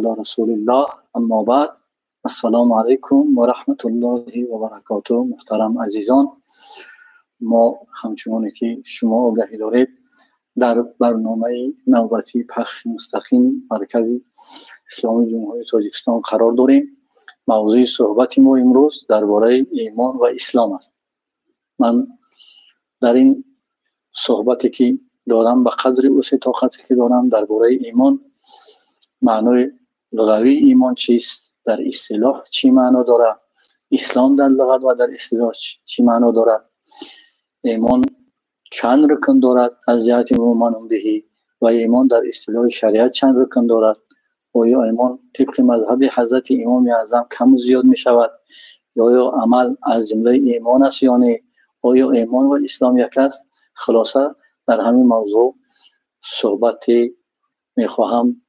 علی رسول الله. اما بعد، السلام علیکم و رحمت الله و برکاته. محترم عزیزان، ما همچنان که شما آگاهی دارید در برنامه نوبتی پخش مستقیم مرکز اسلامی جمهوری تاجیکستان قرار داریم. موضوع صحبت ما امروز درباره ایمان و اسلام است. من در این صحبتی که دارم به قدر وسع طاقتی که دارم درباره ایمان، معنای لغوی ایمان چیست، در اصطلاح چی معنا داره، اسلام در لغت و در اصطلاح چی معنا داره، ایمان چند رکن دارد از جهت مؤمن بهی و ایمان در اصطلاح شریعت چند رکن دارد، آیا ایمان طبق مذهب حضرت امام اعظم کم و زیاد می شود یا عمل از جمله ایمان است یا نه، آیا ایمان و اسلام یک است. خلاصه در همین موضوع صحبت می خواهم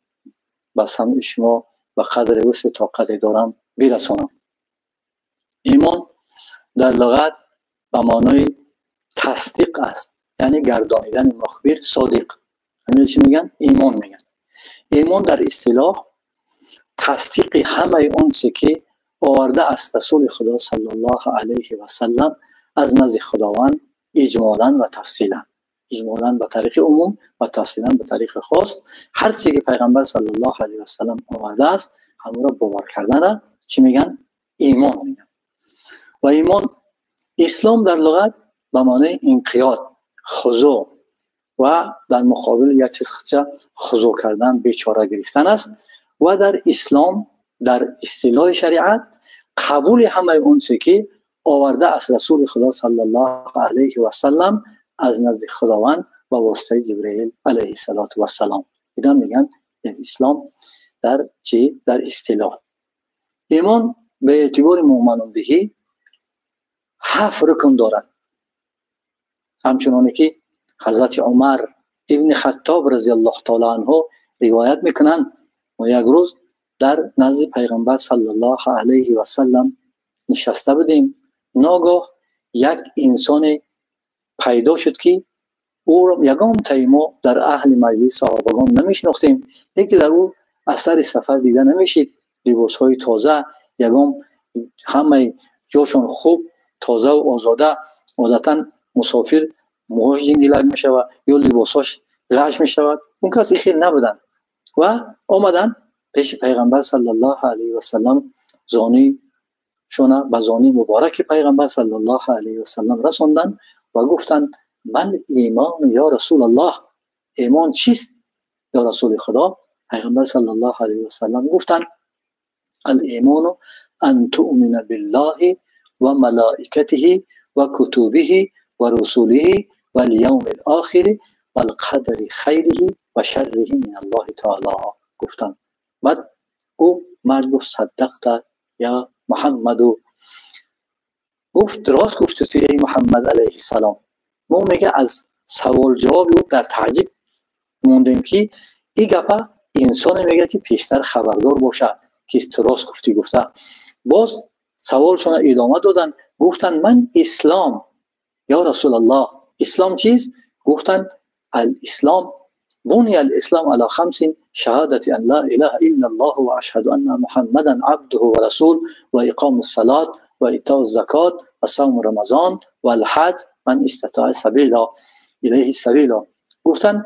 به سمع شما به قدر وسع طاقت دارم برسانم. ایمان در لغت به معنای تصدیق است، یعنی گردانیدن مخبر صادق. همین چی میگن؟ ایمان میگن. ایمان در اصطلاح تصدیق همه آنچه که آورده است رسول خدا صلی الله علیه و سلم از نزد خداوند، اجمالا و تفصیلا. اجمالا به طریق عموم و تفصیلا به طریق خاص. هر چیزی که پیغمبر صلی الله علیه و سلم آورده است همون را باور کردن چی میگن؟ ایمان میگن. و ایمان اسلام در لغت به معنی انقیاد، خضوع و در مقابل یک چیز خضوع کردن، بیچاره گرفتن است. و در اسلام در اصطلاح شریعت قبول همه اون چیزی که آورده است رسول خدا صلی الله علیه و سلم از نزد خداوند و واسطه جبرئیل علیه السلام. اینا میگن اسلام در چی؟ در اصطلاح. ایمان به اعتبار مؤمن بهی 7 رکن دارد. همچنانه که حضرت عمر ابن خطاب رضی الله تعالی عنه روایت میکنند، ما یک روز در نزد پیغمبر صلی الله علیه و سلم نشسته بودیم، ناگاه یک انسان پیدا شد که او را یگان تای ما در اهل مجلس صحابگان نمیشناختیم، یکی در او اثر سفر دیده نمیشید، لباس های تازه، یگان همه جاشون خوب تازه و آزاده. عادتا مسافر موهاش جنگیلک میشود یا لباساش غش میشود، اون کس خیلی نبودن و آمدن پیش پیغمبر صلی الله علیه و سلم، زانی شونه به زانی مبارک پیغمبر صلی الله علیه و سلم رساندن و گفتند من ایمان یا رسول الله، ایمان چیست یا رسول خدا؟ پیغمبر صلی الله علیه و سلم گفتند الایمان ان تؤمن بالله و ملائکته و کتبه و رسوله و الیوم الاخر و القدر خیره و شره من الله تعالی. گفتند. بعد او مرد گفت صدقت یا محمد، گفت راست گفت تو ای محمد علیه السلام. ما میگه از سوال جواب او در تعجب موندیم که این گفه انسان میگه که پیشتر خبردار باشه که تو راست گفتی. گفته باز سوالشون ادامه دادن، گفتن من اسلام یا رسول الله، اسلام چیست؟ گفتن الاسلام بني الاسلام على 5: شهادة ان لا اله الا الله و اشهد ان محمدا عبده و رسول و اقام الصلاة و ایتاء الزکات و صوم رمضان و الحج من استطاع سبیلا الیه سبیلا. گفتن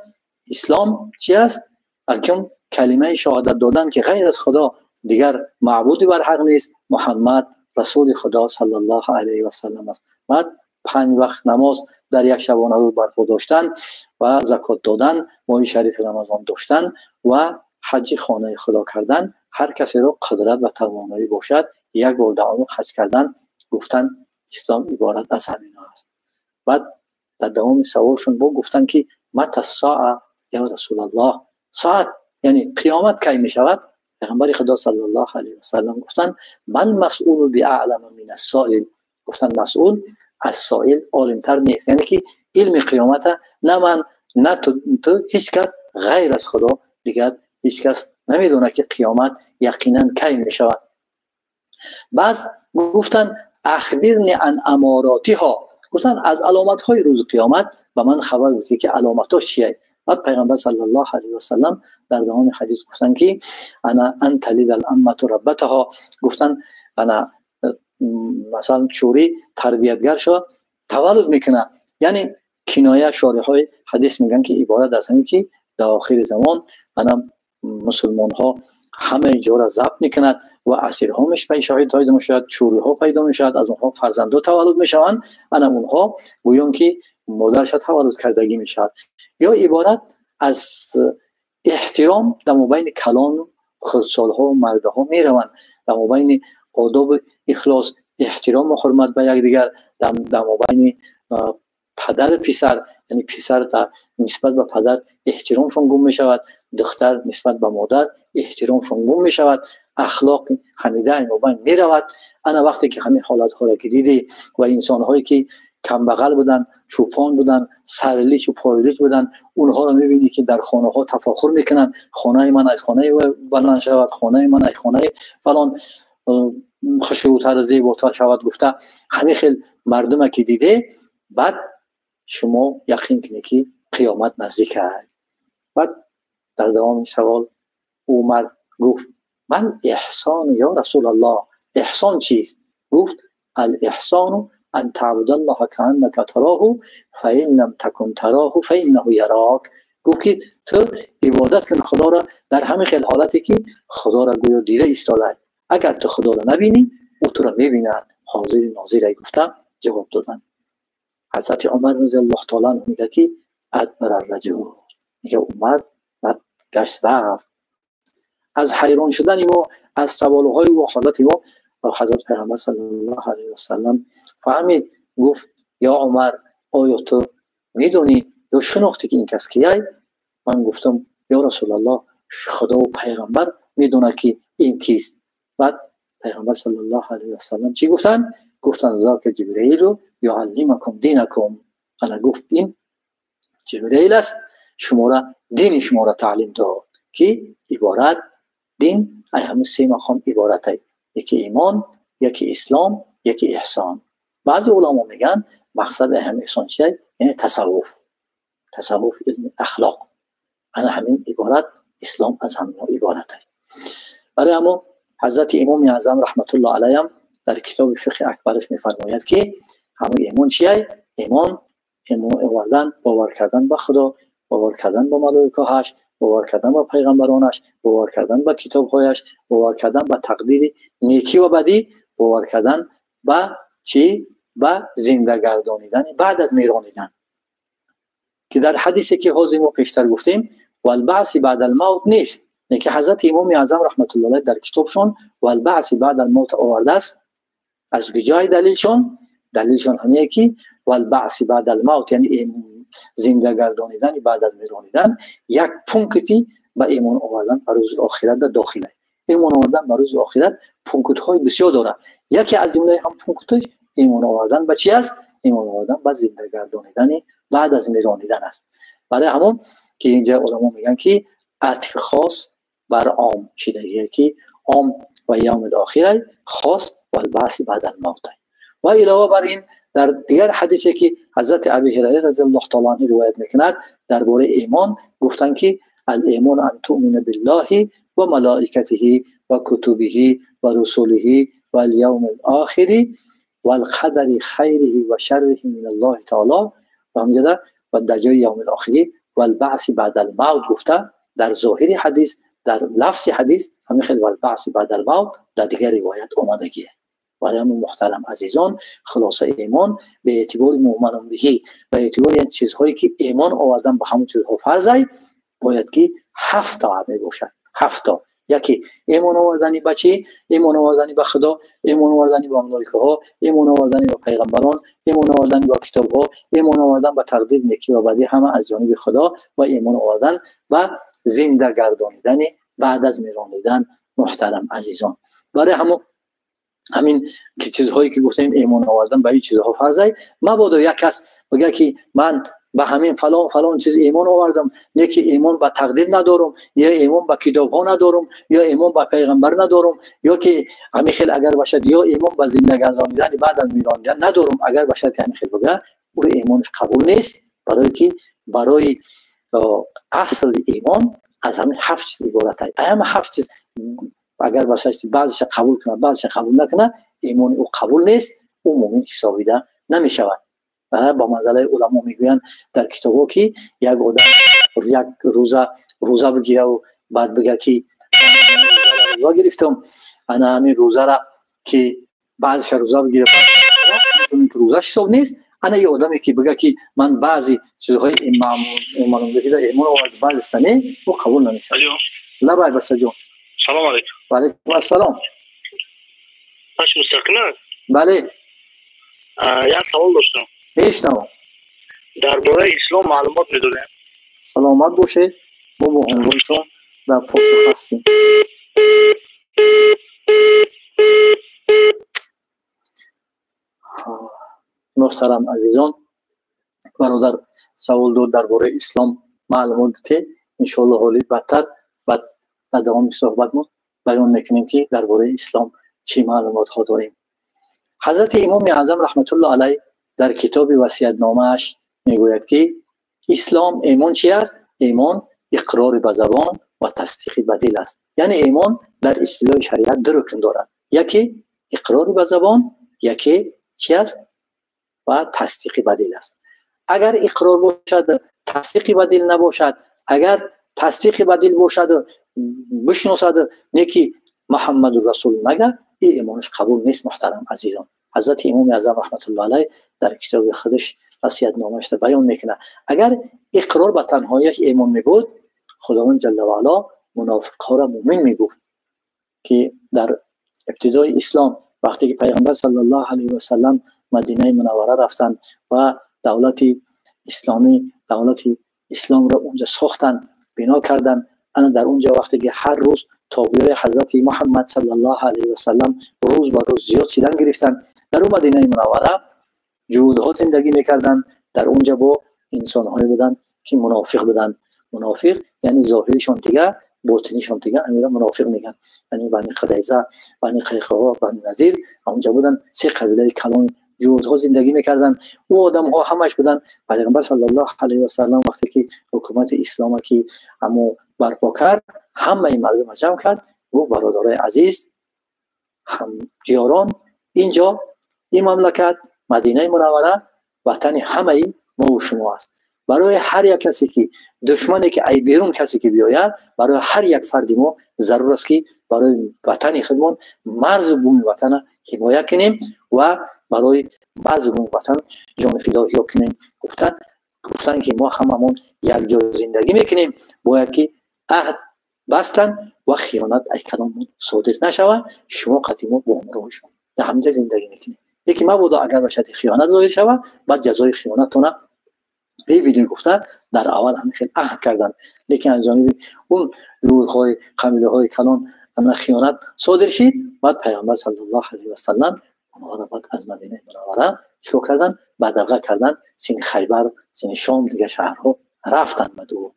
اسلام چی است؟ اکم کلمه شهادت دادن که غیر از خدا دیگر معبودی بر حق نیست، محمد رسول خدا صلی الله علیه و سلم است. بعد 5 وقت نماز در یک شبانه روز برپا داشتن و زکات دادن، ماه شریف رمضان داشتن و حج خانه خدا کردن. هر کسی را قدرت و توانایی باشد یک بار در عمر حج کردن. گفتن اسلام عبارت از همین است. بعد در دوام سوالشون با گفتن که متى الساعه یا رسول الله، ساعت یعنی قیامت کی می شود؟ پیغمبر خدا صلی الله علیه و سلم گفتن من مسئول باعلم من السائل. گفتن مسئول از سائل عالمتر نیست، یعنی که علم قیامت نه من نه تو هیچ کس غیر از خدا دیگر هیچ کس نمیدونه که قیامت یقینا کی می شود. بس گفتن اخبرنی عن اماراتها، گفتن از علامت های روز قیامت به من خبر بودی که علامت ها چیه. Баъд Пайғамбар саллаллоҳу алайҳи васаллам дар давоми ҳадис гуфтанд, ки ана ан талида ал-аммату раббатаҳо, гуфтанд ана масалан чӯрӣ тарбиятгар шава таваллуд мекунад. Яъне киноя шориҳои ҳадис мегӯянд, ки иборат аз ҳамин ки дар охири замон ана мусулмонҳо ҳамаи ҷора забт мекунад ва асирҳо пайдо мешавад, чӯриҳо пайдо мешавад, аз онҳо фарзандҳо таваллуд мешаванд. Ана онҳо гӯён ки модарша таваллуд кардагӣ мешавад. Ё иборат аз эҳтиром дар мобайни калону хурдсолҳо мардаҳо мераванд, дар мобайни одоби ихлос, эҳтирому ҳурмат ба якдигар, дар мобайни падару писар, яъне писар нисбат ба падар эҳтиромшон гум мешавад, духтар нисбат ба модар эҳтиромшон гум мешавад, ахлоқи ҳамида мобайн меравад. Ана вақте ки ҳамин ҳолатҳоро ки дидӣ ва инсонҳое ки камбағал буданд, чӯпон буданд, сарличу пойлич буданд, онҳоро мебинӣ ки дар хонаҳо тафохур мекунанд: хонаи ман аз хонаи баланд шавад, хонаи ман аз хонаи фалон хушрӯтар, зеботар шавад гуфта. Ҳамин хел мардума ки диде, баъд шумо яқин кунед, ки қиёмат наздик аст. Баъд дар давоми савол ӯ мард гуфт: мал эҳсону ё Расулаллоҳ, эҳсон чист? Гуфт: ал-эҳсону ан таъбудаллоҳа кааннака тароҳу фаин лам такун тароҳу фаиннаҳу ярок. Гуфт ки ту ибодат кун Худоро дар ҳамин хел ҳолате ки Худоро гӯё дида истодаӣ, агар ту Худоро набинӣ, ӯ туро мебинад, ҳозири нозирай гуфта ҷавоб доданд. Ҳазрати Умар розиаллоҳу таола анҳу мегӯяд ки адбара арраҷул, мега Умар баъд гашт рафт аз ҳайрон шудани мо аз саволҳои ӯ, ҳолати мо. Ҳазрат Пайғамбар саллаллоҳу алайҳи васаллам фаҳмид, гуфт: ё Умар, оё ту медонӣ ё шинохтӣ ки ин кас кияй? Ман гуфтам: ё Расулаллоҳ, Худову Пайғамбар медонад ки ин кист. Баъд Пайғамбар саллаллоҳу алайҳи васаллам чӣ гуфтанд? Гуфтанд: зока Ҷибраилу юаллимакум динакум. Ана гуфт, ин Ҷибраил аст, шуморо дини шуморо таълим дод, ки иборат дин ай ҳамун се мақом иборатай: яки имон, яки ислом, яки эҳсон. Баъзе уламо мегӯянд, мақсад ай ҳамин эҳсон чия? Яъне тасаввуф, тасаввуф, илми ахлоқ. Ана ҳамин иборат ислом аз ҳамино иборатай. Барои ҳамо Ҳазрати Имоми Аъзам раҳматуллоҳ алайҳам дар китоби Фиқҳи Акбараш мефармояд, ки ҳамин имон чияй? Имон, имон овардан, бовар кардан ба Худо, бовар кардан ба малоикаҳаш, бовар кардан ба пайғамбаронаш, бовар кардан ба китобҳояш, бовар кардан ба тақдири некӣ ва бадӣ, бовар кардан ба чӣ? Ба зиндагардонидани баъд аз меронидан, ки дар ҳадисе ки ҳозир мо пештар гуфтем, валбаъси баъд алмавт нест. Лекин Ҳазрати Имоми Аъзам раҳматуллоҳ алайҳ дар китобшон валбаъси баъд алмавт овардааст. Аз куҷои далилшон? Далилшон ҳамие ки валбаъси баъд алмавт, яъне зиндагардонидани баъд аз меронидан, як пункти ба имон овардан ба рӯзи охират дохил. Имон овардан ба рӯзи охират пунктҳои бисёр дорад. Яке аз ҷумлаи ҳам пункташ имон овардан ба чи аст? Имон овардан ба зиндагардонидани баъд аз меронидан аст. Барои ҳамон ки инҷа уламо мегӯянд, ки атфи хос бар ом шидагие, ки ом ва явми охирай, хос валбаъси баъд алмавтай. Ва илова бар ин, дар дигар ҳадисе ки Ҳазрати Аби Ҳурайра разиаллоҳу таола анҳу ривоят мекунад, дар бораи имон гуфтанд, ки алимон ан туъмина биллаҳи ва малоикатиҳи ва кутубиҳи ва русулиҳи вал явми охири валқадари хайриҳи ва шарриҳи мин Аллоҳи таоло. Ва ҳамҷода ва дар ҷои явми охири валбаъси баъд алмавт гуфта, дар зоҳири ҳадис, дар лафзи ҳадис ҳамин хел валбаъси баъд алмавт дар дигар ривоят омадагие. Барои ҳамин, муҳтарам азизон, хулоса, имон ба эътибори муъманун биҳӣ, ба эътибори ин чизҳое ки имон овардан ба ҳамон чизҳо фарзай, бояд ки ҳафт то мебошад, ҳафт то. Яке имон овардани ба чӣ? Имон овардани ба Худо, имон овардани ба малоикаҳо, имон овардани ба пайғамбарон, имон овардани ба китобҳо, имон овардан ба тақдир, некӣ ва бадӣ, ҳама аз ҷониби Худо, ва имон овардан ба зинда гардонидани баъд аз меронидан. Муҳтарам азизон, барои ҳамон ҳамин ки чизҳое ки гуфтем, имон овардан ба ин чизҳо фарзай. Мабодо як кас бигӯяд, ки ман ба ҳамин фалон фалон чиз имон овардам, не ки имон ба тақдир надорам, ё имон ба китобҳо надорам, ё имон ба пайғамбар надорам, ё ки ҳамин хел агар бошад, ё имон ба зиндагардонидани баъд аз миронидан надорам. Агар бошад, ҳамин хел бигӯяд, ӯро имонаш қабул нест, барое ки барои асли имон аз ҳамин ҳафт чиз иборат аст. Ҳама ҳафт чиз агар баъзеша қабул кунад, баъзеша қабул накунад, имони ӯ қабул нест, ӯ мӯмин ҳисобида намешавад. Ба манзалаи уламо мегӯянд дар китобҳо, ки як одам як рӯза бигираву баъд бигӯяд, ки рӯза гирифтам, ана ҳамин рӯзара ки баъзеша рӯза бигира, рӯзаш ҳисоб нест. Ана як одаме ки бигӯяд, ки ман баъзе чизҳои маълумгириро имон овард, баъзеса не, ӯ қабул намешавад. Лабай, бачаҷон. Салом алейкум. Ва алейкум ассалом. Пахш мустақим аст? Бале. Як савол доштам. Мешунавам. Дар бораи ислом маълумот медодем. Саломат бошед, мо бо ҳамроҳитон дар посух ҳастем. Муҳтарам азизон, бародар савол дод дар бораи ислом маълумот дидед. Иншоалло ҳоли баъдтар баъд дар давоми суҳбатмон баён мекунем, ки дар бораи ислом чӣ маълумотҳо дорем. Ҳазрати Имоми Аъзам раҳматулло алайҳ дар китоби васиятномааш мегӯяд, ки ислом имон чи аст? Имон иқрори ба забон ва тасдиқи ба дил аст. Яъне имон дар истилоҳи шариат ду рукн дорад: яке иқрори ба забон, яке чи аст? Ва тасдиқи ба дил аст. Агар иқрор бошад, тасдиқи ба дил набошад, агар тасдиқи ба дил бошад, бишносад, не ки Муҳаммаду расул нага, ин имонаш қабул нест. Муҳтарам азизон, ҳазрати Имоми Аъзам раҳматуллоҳи алайҳ дар китоби худаш васиятномаашда баён мекунад: агар иқрор ба танҳояш имон мебуд, Худованд ҷалла ваало мунофиқҳоро мӯмин мегуфт, ки дар ибтидои ислом вақте ки Пайғамбар саллаллоҳу алайҳи васаллам Мадинаи Мунаввара рафтанд ва давлати исломӣ, давлати исломро унҷа сохтанд, бино карданд, ана дар унҷа вақте ки ҳар рӯз тобиои ҳазрати Муҳаммад саллаллоҳу алайҳи васаллам рӯз ба рӯз зиёд шидан гирифтанд, дар он Мадинаи Мунаввара ҷуҳудҳо зиндагӣ мекарданд. Дар унҷа бо инсонҳое буданд, ки мунофиқ буданд. Мунофиқ яъне зоҳиришон дигар, ботинишон дигар, амира мунофиқ мегӯянд. Яъне Бани Қурайза, Бани Қайқоа, Бани Назир онҷа буданд, се қабилаи калон ҷуҳудҳо зиндагӣ мекарданд. Ӯ одамҳо ҳамаш буданд. Пайғамбар саллаллоҳу алайҳи васаллам вақте ки ҳукумати ислома ки амо барпо кард, ҳамаи мардумро ҷамъ кард, гуфт: бародарои азиз, ҳамдиёрон, инҷо ин мамлакат Мадинаи Мунаввара ватани ҳамаи мо ва шумо аст. Барои ҳар як касе ки душмане ки ай берун касе ки биёяд, барои ҳар як фарди мо зарур аст, ки барои ватани худмон марзу буми ватана ҳимоя кунем ва барои марзу буми ватан ҷонфидоҳиё кунем. Гуфтанд, ки мо ҳамамон якҷо зиндагӣ мекунем, бояд ки аҳд бастанд ва хиёнат ай каломон содир нашавад. Шумо қатъи мо бо ҳамроҳи шумо дар ҳаминҷа зиндагӣ мекунем, лекин мабодо агар бошад хиёнат зоҳир шавад, баъд ҷазои хиёнаттона бибинед. Гуфта дар аввал ҳамин хел аҳд карданд, лекин аз ҷониби он гурӯҳҳои қабилаҳои калон ана хиёнат содир шид. Баъд Пайғамбар саллаллоҳу алайҳи васаллам онҳоро баъд аз Мадинаи Мунаввара чикор карданд? Бадарға карданд, сини Хайбар, сини Шом, дигар шаҳрҳо рафтанд. Баъд ӯ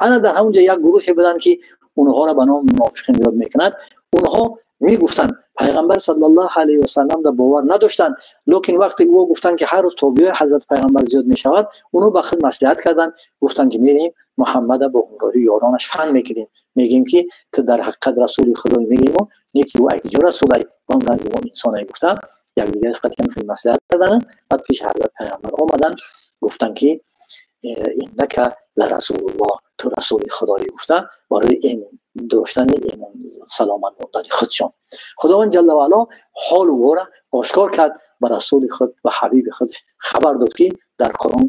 ана дар ҳамонҷо як гурӯҳе буданд, ки онҳоро ба номи мунофиқин ёд мекунад. Онҳо мегуфтанд, Пайғамбар саллаллоҳу алайҳи васаллам да бовар надоштанд, лекин вақте ӯ гуфтанд, ки ҳар рӯз тобиои ҳазрат Пайғамбар зиёд мешавад, онҳо ба худ маслиҳат карданд, гуфтанд, ки мерем Муҳаммада бо ҳамроҳи ёронаш фан мекунем, мегӯем, ки ту дар ҳақиқат расули худой мегӯему, не ки ӯ айкиҷо расулай, он инсонай. Гуфта якдигараш қатъиян хеле маслиҳат карданд. Баъд пеши ҳазрат Пайғамбар омаданд, гуфтанд, ки иннака ла расулуллоҳ, ту расули худоӣ. Гуфта барои имон доштани, имон саломат мондани худшон Худованд ҷалла ваало ҳолу ӯро ошкор кард, ба расули худ ва ҳабиби худаш хабар дод, ки дар Қуръон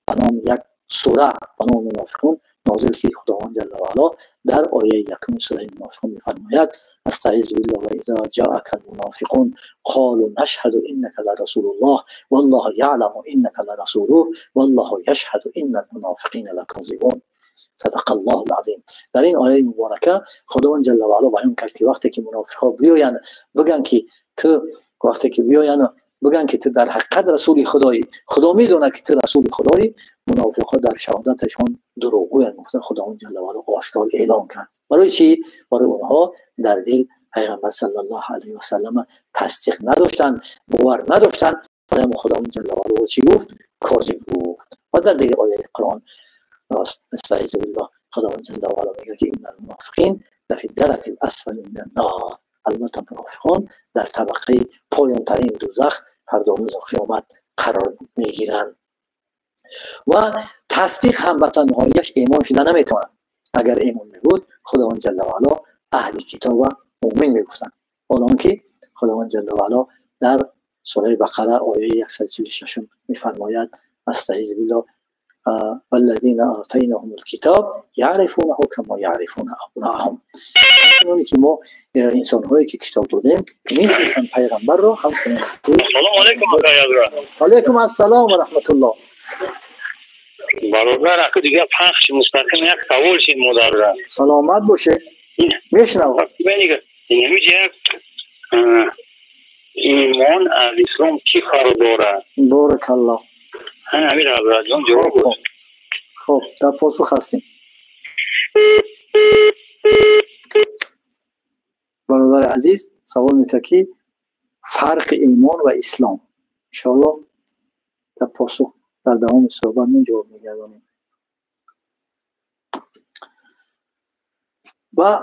ба номи як сура ба номи мунофиқун нозил, ки Худованд ҷалла ваало дар ояи якуми сураи мунофиқун мефармояд: астаизу биллаҳ, ва иза ҷаака алмунофиқун қолу нашҳаду иннака ла расулуллоҳ валлоҳу яъламу иннака ла расулуҳ валлоҳу яшҳаду инна алмунофиқина лакозибун. Садақаллоҳу алазим. Дар ин ояи муборака Худованд ҷалла ваало баён кард, ки вақте ки мунофиқҳо биёянд, бигӯянд, ки ту, вақте ки биёянд, бигӯянд, ки ту дар ҳақиқат расули худоӣ, Худо медонад, ки ту расули худоӣ, мунофиқҳо дар шаҳодаташон дурӯғгӯянд. Гуфта Худованд ҷалла ваало ошкор эълон кард. Барои чӣ? Барои онҳо дар дил Пайғамбар саллаллоҳу алайҳи васаллама тасдиқ надоштанд, бовар надоштанд. Худованд ҷалла ваало чӣ гуфт? Козиб гуфт. Ва дар дигар ояи Қуръон استعیذ بالله. خداوند جل و علا میگه که ان المنافقین لفی الدرک الاسفل من النار. البته منافقان در طبقه پایان ترین دوزخ فردا روز قیامت قرار میگیرند. و تصدیق هم به تنهاییش ایمان شده نمیتواند. اگر ایمان میبود خداوند جل و علا اهل کتاب و مؤمن میگفتند. حال که خداوند جل و علا در سوره بقره آیه 146 میفرماید استعیذ بالله والذین آتیناهم الکتاب یعرفونه کما یعرفون ابناءهم. اونی که ما انسان‌هایی که کتاب دادیم می‌شناسند پیغمبر رو همچنین. سلام علیکم آقای. علیکم السلام و رحمت الله. برادر اکو دیگه پخش مستقیم یک سوال شد مادر. سلامت باشه. میشنوم. میگه ایمان از اسلام چی فرق داره؟ بارک الله. همین برادر جواب. خب در پاسخ هستیم. برادر عزیز سوال میته که فرق ایمان و اسلام. انشاءالله در پاسخ در دوام صحبت من جواب میگردانیم. و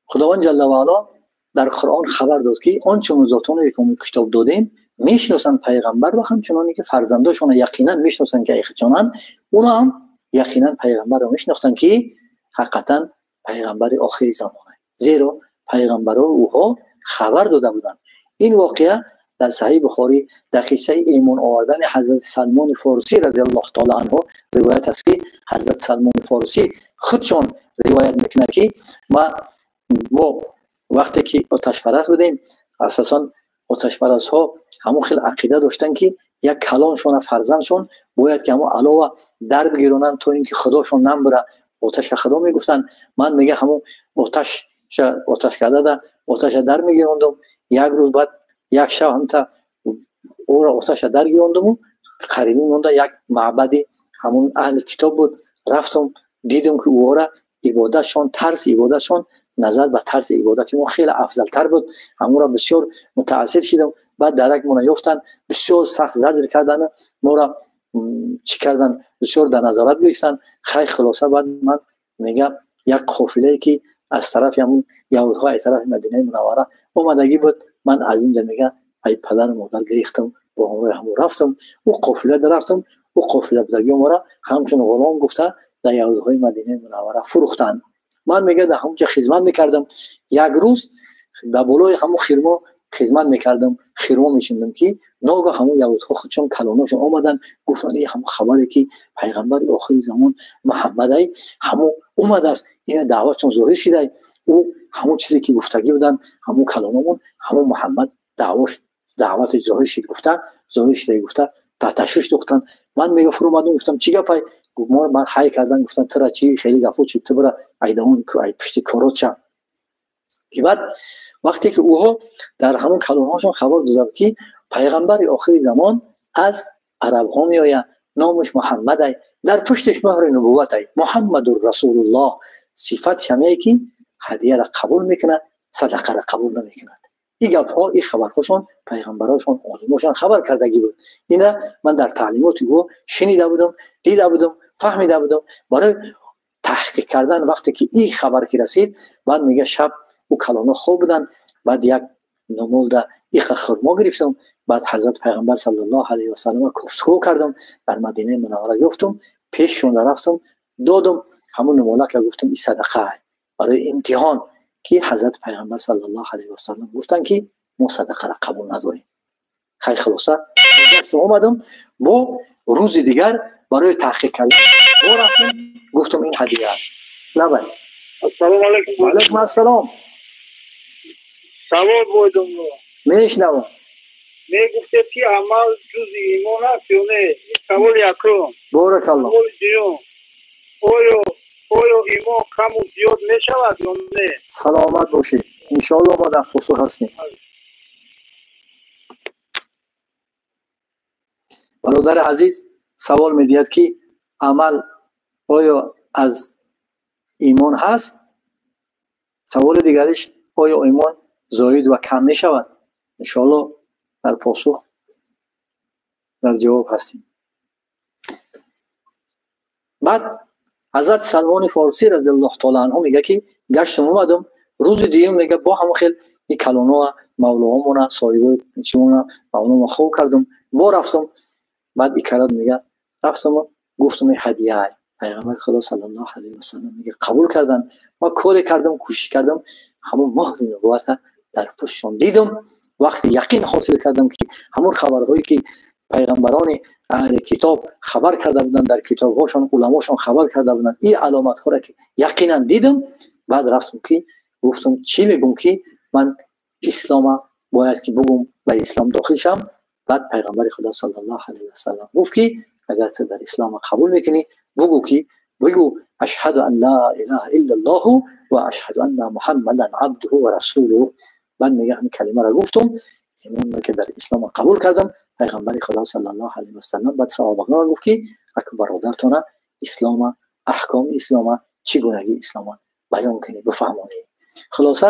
خداوند جل و علا در قرآن خبر داد که آنچه ذاتانی که ما کتاب دادیم میشناسند پیغمبر و همچنانی که فرزنداشون یقینا میشناسند که ایخچانن، اونا هم یقینا پیغمبر رو میشناختند که حقیقتا پیغمبر آخری زمانه، زیرا پیغمبرها اوها خبر داده بودند. این واقعه در صحیح بخاری در قصه ایمان آوردن حضرت سلمان فارسی رضی الله تعالی عنه روایت است که حضرت سلمان فارسی خودشون روایت میکنه که ما وقتی که آتش پرست بودیم، اساسا آتش پرست ها همون خیلی عقیده داشتن که یک کلانشون فرزندشون باید که همون علاوه در بگیرونن تا اینکه خداشون نمبره. آتش خدا میگفتن. من میگه همون آتش کرده ده آتش در میگیروندم. یک روز بعد یک شب هم تا او را آتش در گیروندم و قریبی مونده یک معبد همون اهل کتاب بود. رفتم دیدم که او را عبادتشون طرز عبادتشون نظر به طرز عبادت ما خیلی افضل تر بود. همون را بسیار متاثر شدم. بعد درک ما یافتن، بسیار سخت زجر کردن ما را، چی کردن، بسیار در نظارت گرفتن. خیلی خلاصه بعد من میگم یک قافله که از طرف همون یهودها از طرف مدینه منوره اومدگی بود، من از اینجا میگم ای پدر و مادر گریختم با همراه همون رفتم. او قافله در رفتم، او قافله بودگی ما را همچون غلام گفته در یهودهای مدینه منوره فروختن. من میگه در همونجا خدمت میکردم. یک روز در بالای همون خرما خدمت میکردم، خرما میشندم که ناگاه همون یهودها خودشون کلاناشون آمدن گفتن این همون خبری که پیغمبر آخر زمان محمد ای همون اومده است، این دعوتشون ظاهر شده. او همون چیزی که گفتگی بودن همون کلاممون همون محمد دعوت ظاهر شد گفته، ظاهر شده گفته تا تشویش دوختن. من میگه فرو اومدم گفتم چی گپای؟ ما من های کردن گفتن ترا چی خیلی گپو چی تو برا ایدون ای پشت کارو چا. بعد وقتی که اوها در همون کلامهاشون خبر دادن که پیغمبر آخر زمان از عرب ها میآید، نامش محمد ای، در پشتش مهر نبوت ای، محمد رسول الله. صفت شمیه که هدیه را قبول میکنه، صدقه را قبول نمیکنه. این گپ ها این خبرهاشون پیغمبراشون عالماشون خبر کردگی بود. اینا من در تعلیمات او شنیده بودم، دیده بودم، فهمیده بودم. برای تحقیق کردن وقتی که این خبر که رسید، بعد میگه شب او کلانا خوب بودن، بعد یک نمولده ایخ خرما گرفتم، بعد حضرت پیغمبر صلی الله علیه و سلم گفتگو کردم، در مدینه منوره گفتم، پیششون رفتم دادم همون نموله که گفتم این صدقه برای امتحان که حضرت پیغمبر صلی الله علیه و سلم گفتن که ما صدقه را قبول نداریم. خیلی خلاصه اومدم با روز دیگر برای تحقیق کردن رفتم گفتم این هدیه. لبای. السلام علیکم. علیکم السلام. سوال بودم. میشنوم. میگفته که عمل جز ایمان است یا نه؟ سوال یکم. بارک الله. سوال دوم. آیا ایمان کم و زیاد میشود یا نه؟ سلامت باشید. انشاءالله ما در پاسخ هستیم. برادر عزیز سوال میدهد که عمل آیا از ایمان هست؟ سوال دیگرش آیا ایمان زاید و کم می شود؟ انشاءالله در پاسخ در جواب هستیم. Баъд ҳазрат Салмони Форсӣ разияллоҳу таъала анҳу мега ки гаштам омадам, рӯзи дуюм мега бо ҳамон хел ин калоноа мавлоҳомона соҳибои чимона мавлома хоб кардам, бо рафтам. Баъд икарат мега рафтам, гуфтам ин ҳадия пайғамбари Худо саллаллоҳу алайҳи васаллам мега қабул кардан. Ма коре кардам, кӯшиш кардам, ҳамон муҳри нубуввата дар пуштшон дидам. Вақти яқин ҳосил кардам ки ҳамон хабарҳое ки пайғамбарони аҳли китоб хабар карда буданд, дар китобҳошон уламошон хабар карда буданд, ин аломатҳоро ки яқинан дидам. Баъд рафтам ки гуфтам чӣ мегум ки ман ислома бояд ки бугум, ба ислом дохил шам. Баъд пайғамбари Худо саллаллоҳу алайҳи васаллам гуфт ки агар ту дар ислома қабул мекунӣ, бугӯ ки бигӯ ашҳаду ан ла илаҳа иллаллоҳу ва ашҳаду анна муҳаммадан абдуҳу ва расулуҳ. Баъд мега ҳамин калимаро гуфтум, имонро ки дар ислома қабул кардам. Пайғамбари Худо саллаллоҳу алайҳи васаллам баъд саҳобагонро гуфт ки аку бародаратона ислома, аҳкоми ислома, чӣ гунагии ислома баён кунӣ, бифаҳмонӣ. Хулоса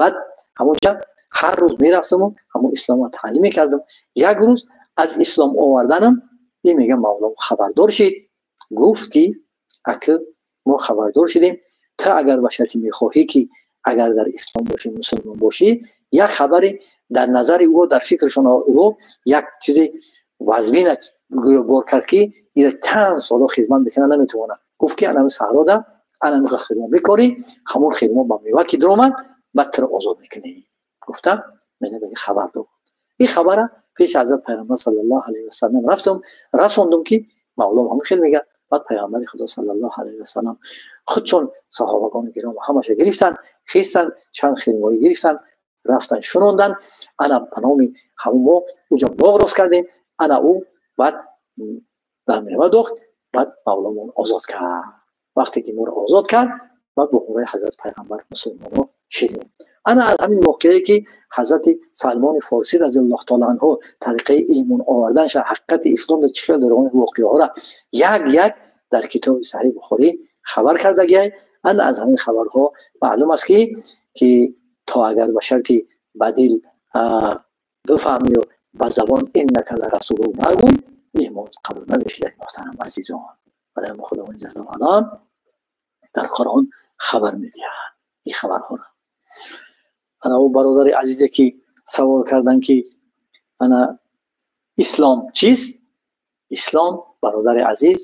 баъд ҳамонҷа ҳар рӯз мерафтаму ҳамон ислома таълим мекардам. Як рӯз аз ислом оварданам ин мега мавлом хабардор шид, гуфт ки аку мо хабардор шидем, ту агар ба шарти мехоҳӣ ки агар дар ислом бошӣ, мусулмон бошӣ, як хабаре дар назари ӯ, дар фикрашон ӯ як чизи вазбина гӯё бор кард ки ира чанд соло хизмат мекунад наметавонад. Гуфт ки анами саҳрода анами хидмат бикорӣ, ҳамон хидмат ба мева ки дуромад, баъд туро озод мекунӣ. Гуфта мена хабар дод. Ин хабара пеш ҳазрат пайғамбар саллаллоҳу алайҳи васаллам рафтам, расондум ки мавлом ҳамин хел мега. Баъд пайғамбари Худо саллаллоҳу алайҳи васаллам худшон саҳобагони гиром ҳамаша гирифтанд, хистанд, чанд хирмоӣ гирифтанд, рафтан шунондан. Ана ба номи ҳамон мо уҷа боғ рост кардем. Ана ӯ баъд ба мева дохт, баъд мавломон озод кард. Вақте ки моро озод кард, баъд бо ҳурмаи ҳазрат пайғамбар мусулмонҳо шидем. Ана аз ҳамин воқеае ки ҳазрати Салмони Форсӣ разияллоҳу таъала анҳу тариқаи имон оварданша, ҳақиқати ислом дар чӣ хел дар он воқеаҳоро як як дар китоби Саҳиҳи Бухорӣ хабар кардагиай. Ана аз ҳамин хабарҳо маълум аст ки то агар ба шарти ба дил бифаҳмию ба забон иннака ларасулу нагӯй, имон қабул намешавад. Муҳтарам азизон, барои мо Худованд ҷалла ва ала дар Қуръон хабар медиҳад ин хабарҳоро. Ана ӯ бародари азизе ки савол карданд ки ана ислом чист? Ислом бародари азиз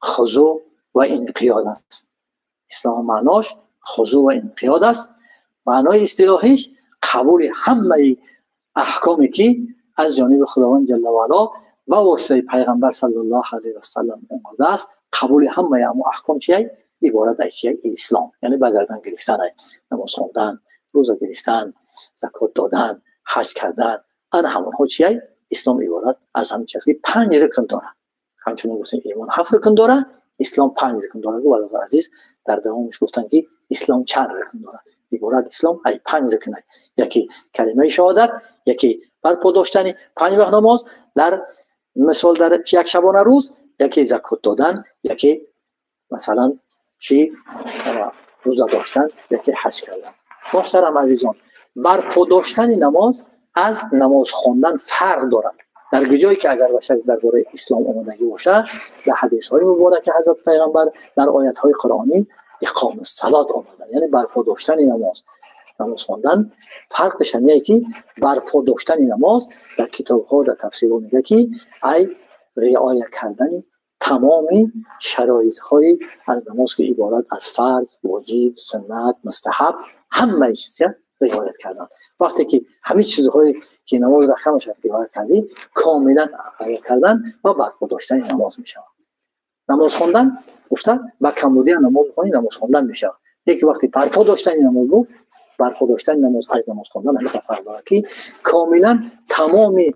хузӯъ ва инқиёд аст. Ислом маънош хузӯъ ва инқиёд аст. Маънои истилоҳиш қабули ҳамаи аҳкоме ки аз ҷониби Худованд ҷалла ва ало ба воситаи пайғамбар саллаллоҳу алайҳи васаллам омадааст. Қабули ҳамаи ҳамон аҳком чия? Иборат аз чия? Ислом, яъне ба гардан гирифтан, намоз хондан, рӯза гирифтан, закот додан, ҳаҷ кардан. Ана ҳамонҳо чия? Ислом иборат аз ҳамин чиз ки панҷ рукн дорад. Ҳамчунин гуфтем имон ҳафт рукн дорад, ислом панҷ рукн дорад. Бародар азиз дар давомаш гуфтанд ки ислом чанд рукн дорад. Иборат ислом ай панҷ рукн. Яке калимаи шаҳодат, яке барпо доштани панҷ вақт намоз дар мисол дар як шабона рӯз, яке закот додан, яке масалан чӣ рӯза доштан, яке ҳаҷ кардан. Муҳтарам азизон, барпо доштани намоз аз намоз хондан фарқ дорад. Дар ҷое ки агар бошад дар бораи ислом омодагӣ бошад, дар ҳадисҳои мубораки ҳазрат пайғамбар, дар оятҳои қуръонӣ иқому салот омада, яъне барпо доштани намоз. Намоз хондан фарқаш ҳамие ки барпо доштани намоз дар китобҳо, дар тафсирҳо мегӯяд ки ай риоя кардани тамоми шароитҳои аз намоз ки иборат аз фарз, воҷиб, суннат, мустаҳаб, ҳамаи чиза риоят кардан. Вақте ки ҳамин чизҳое ки намозро ҳамаша риоя кардӣ, комилан риоя кардан ва барпо доштани намоз мешавад. Намоз хондан гуфта ба камбудия намоз хонӣ намоз хондан мешавад. Лекин вақте барпо доштани намоз гуфт, барпо доштани намоз аз намоз хондан ҳамин фарқ дорад ки комилан тамоми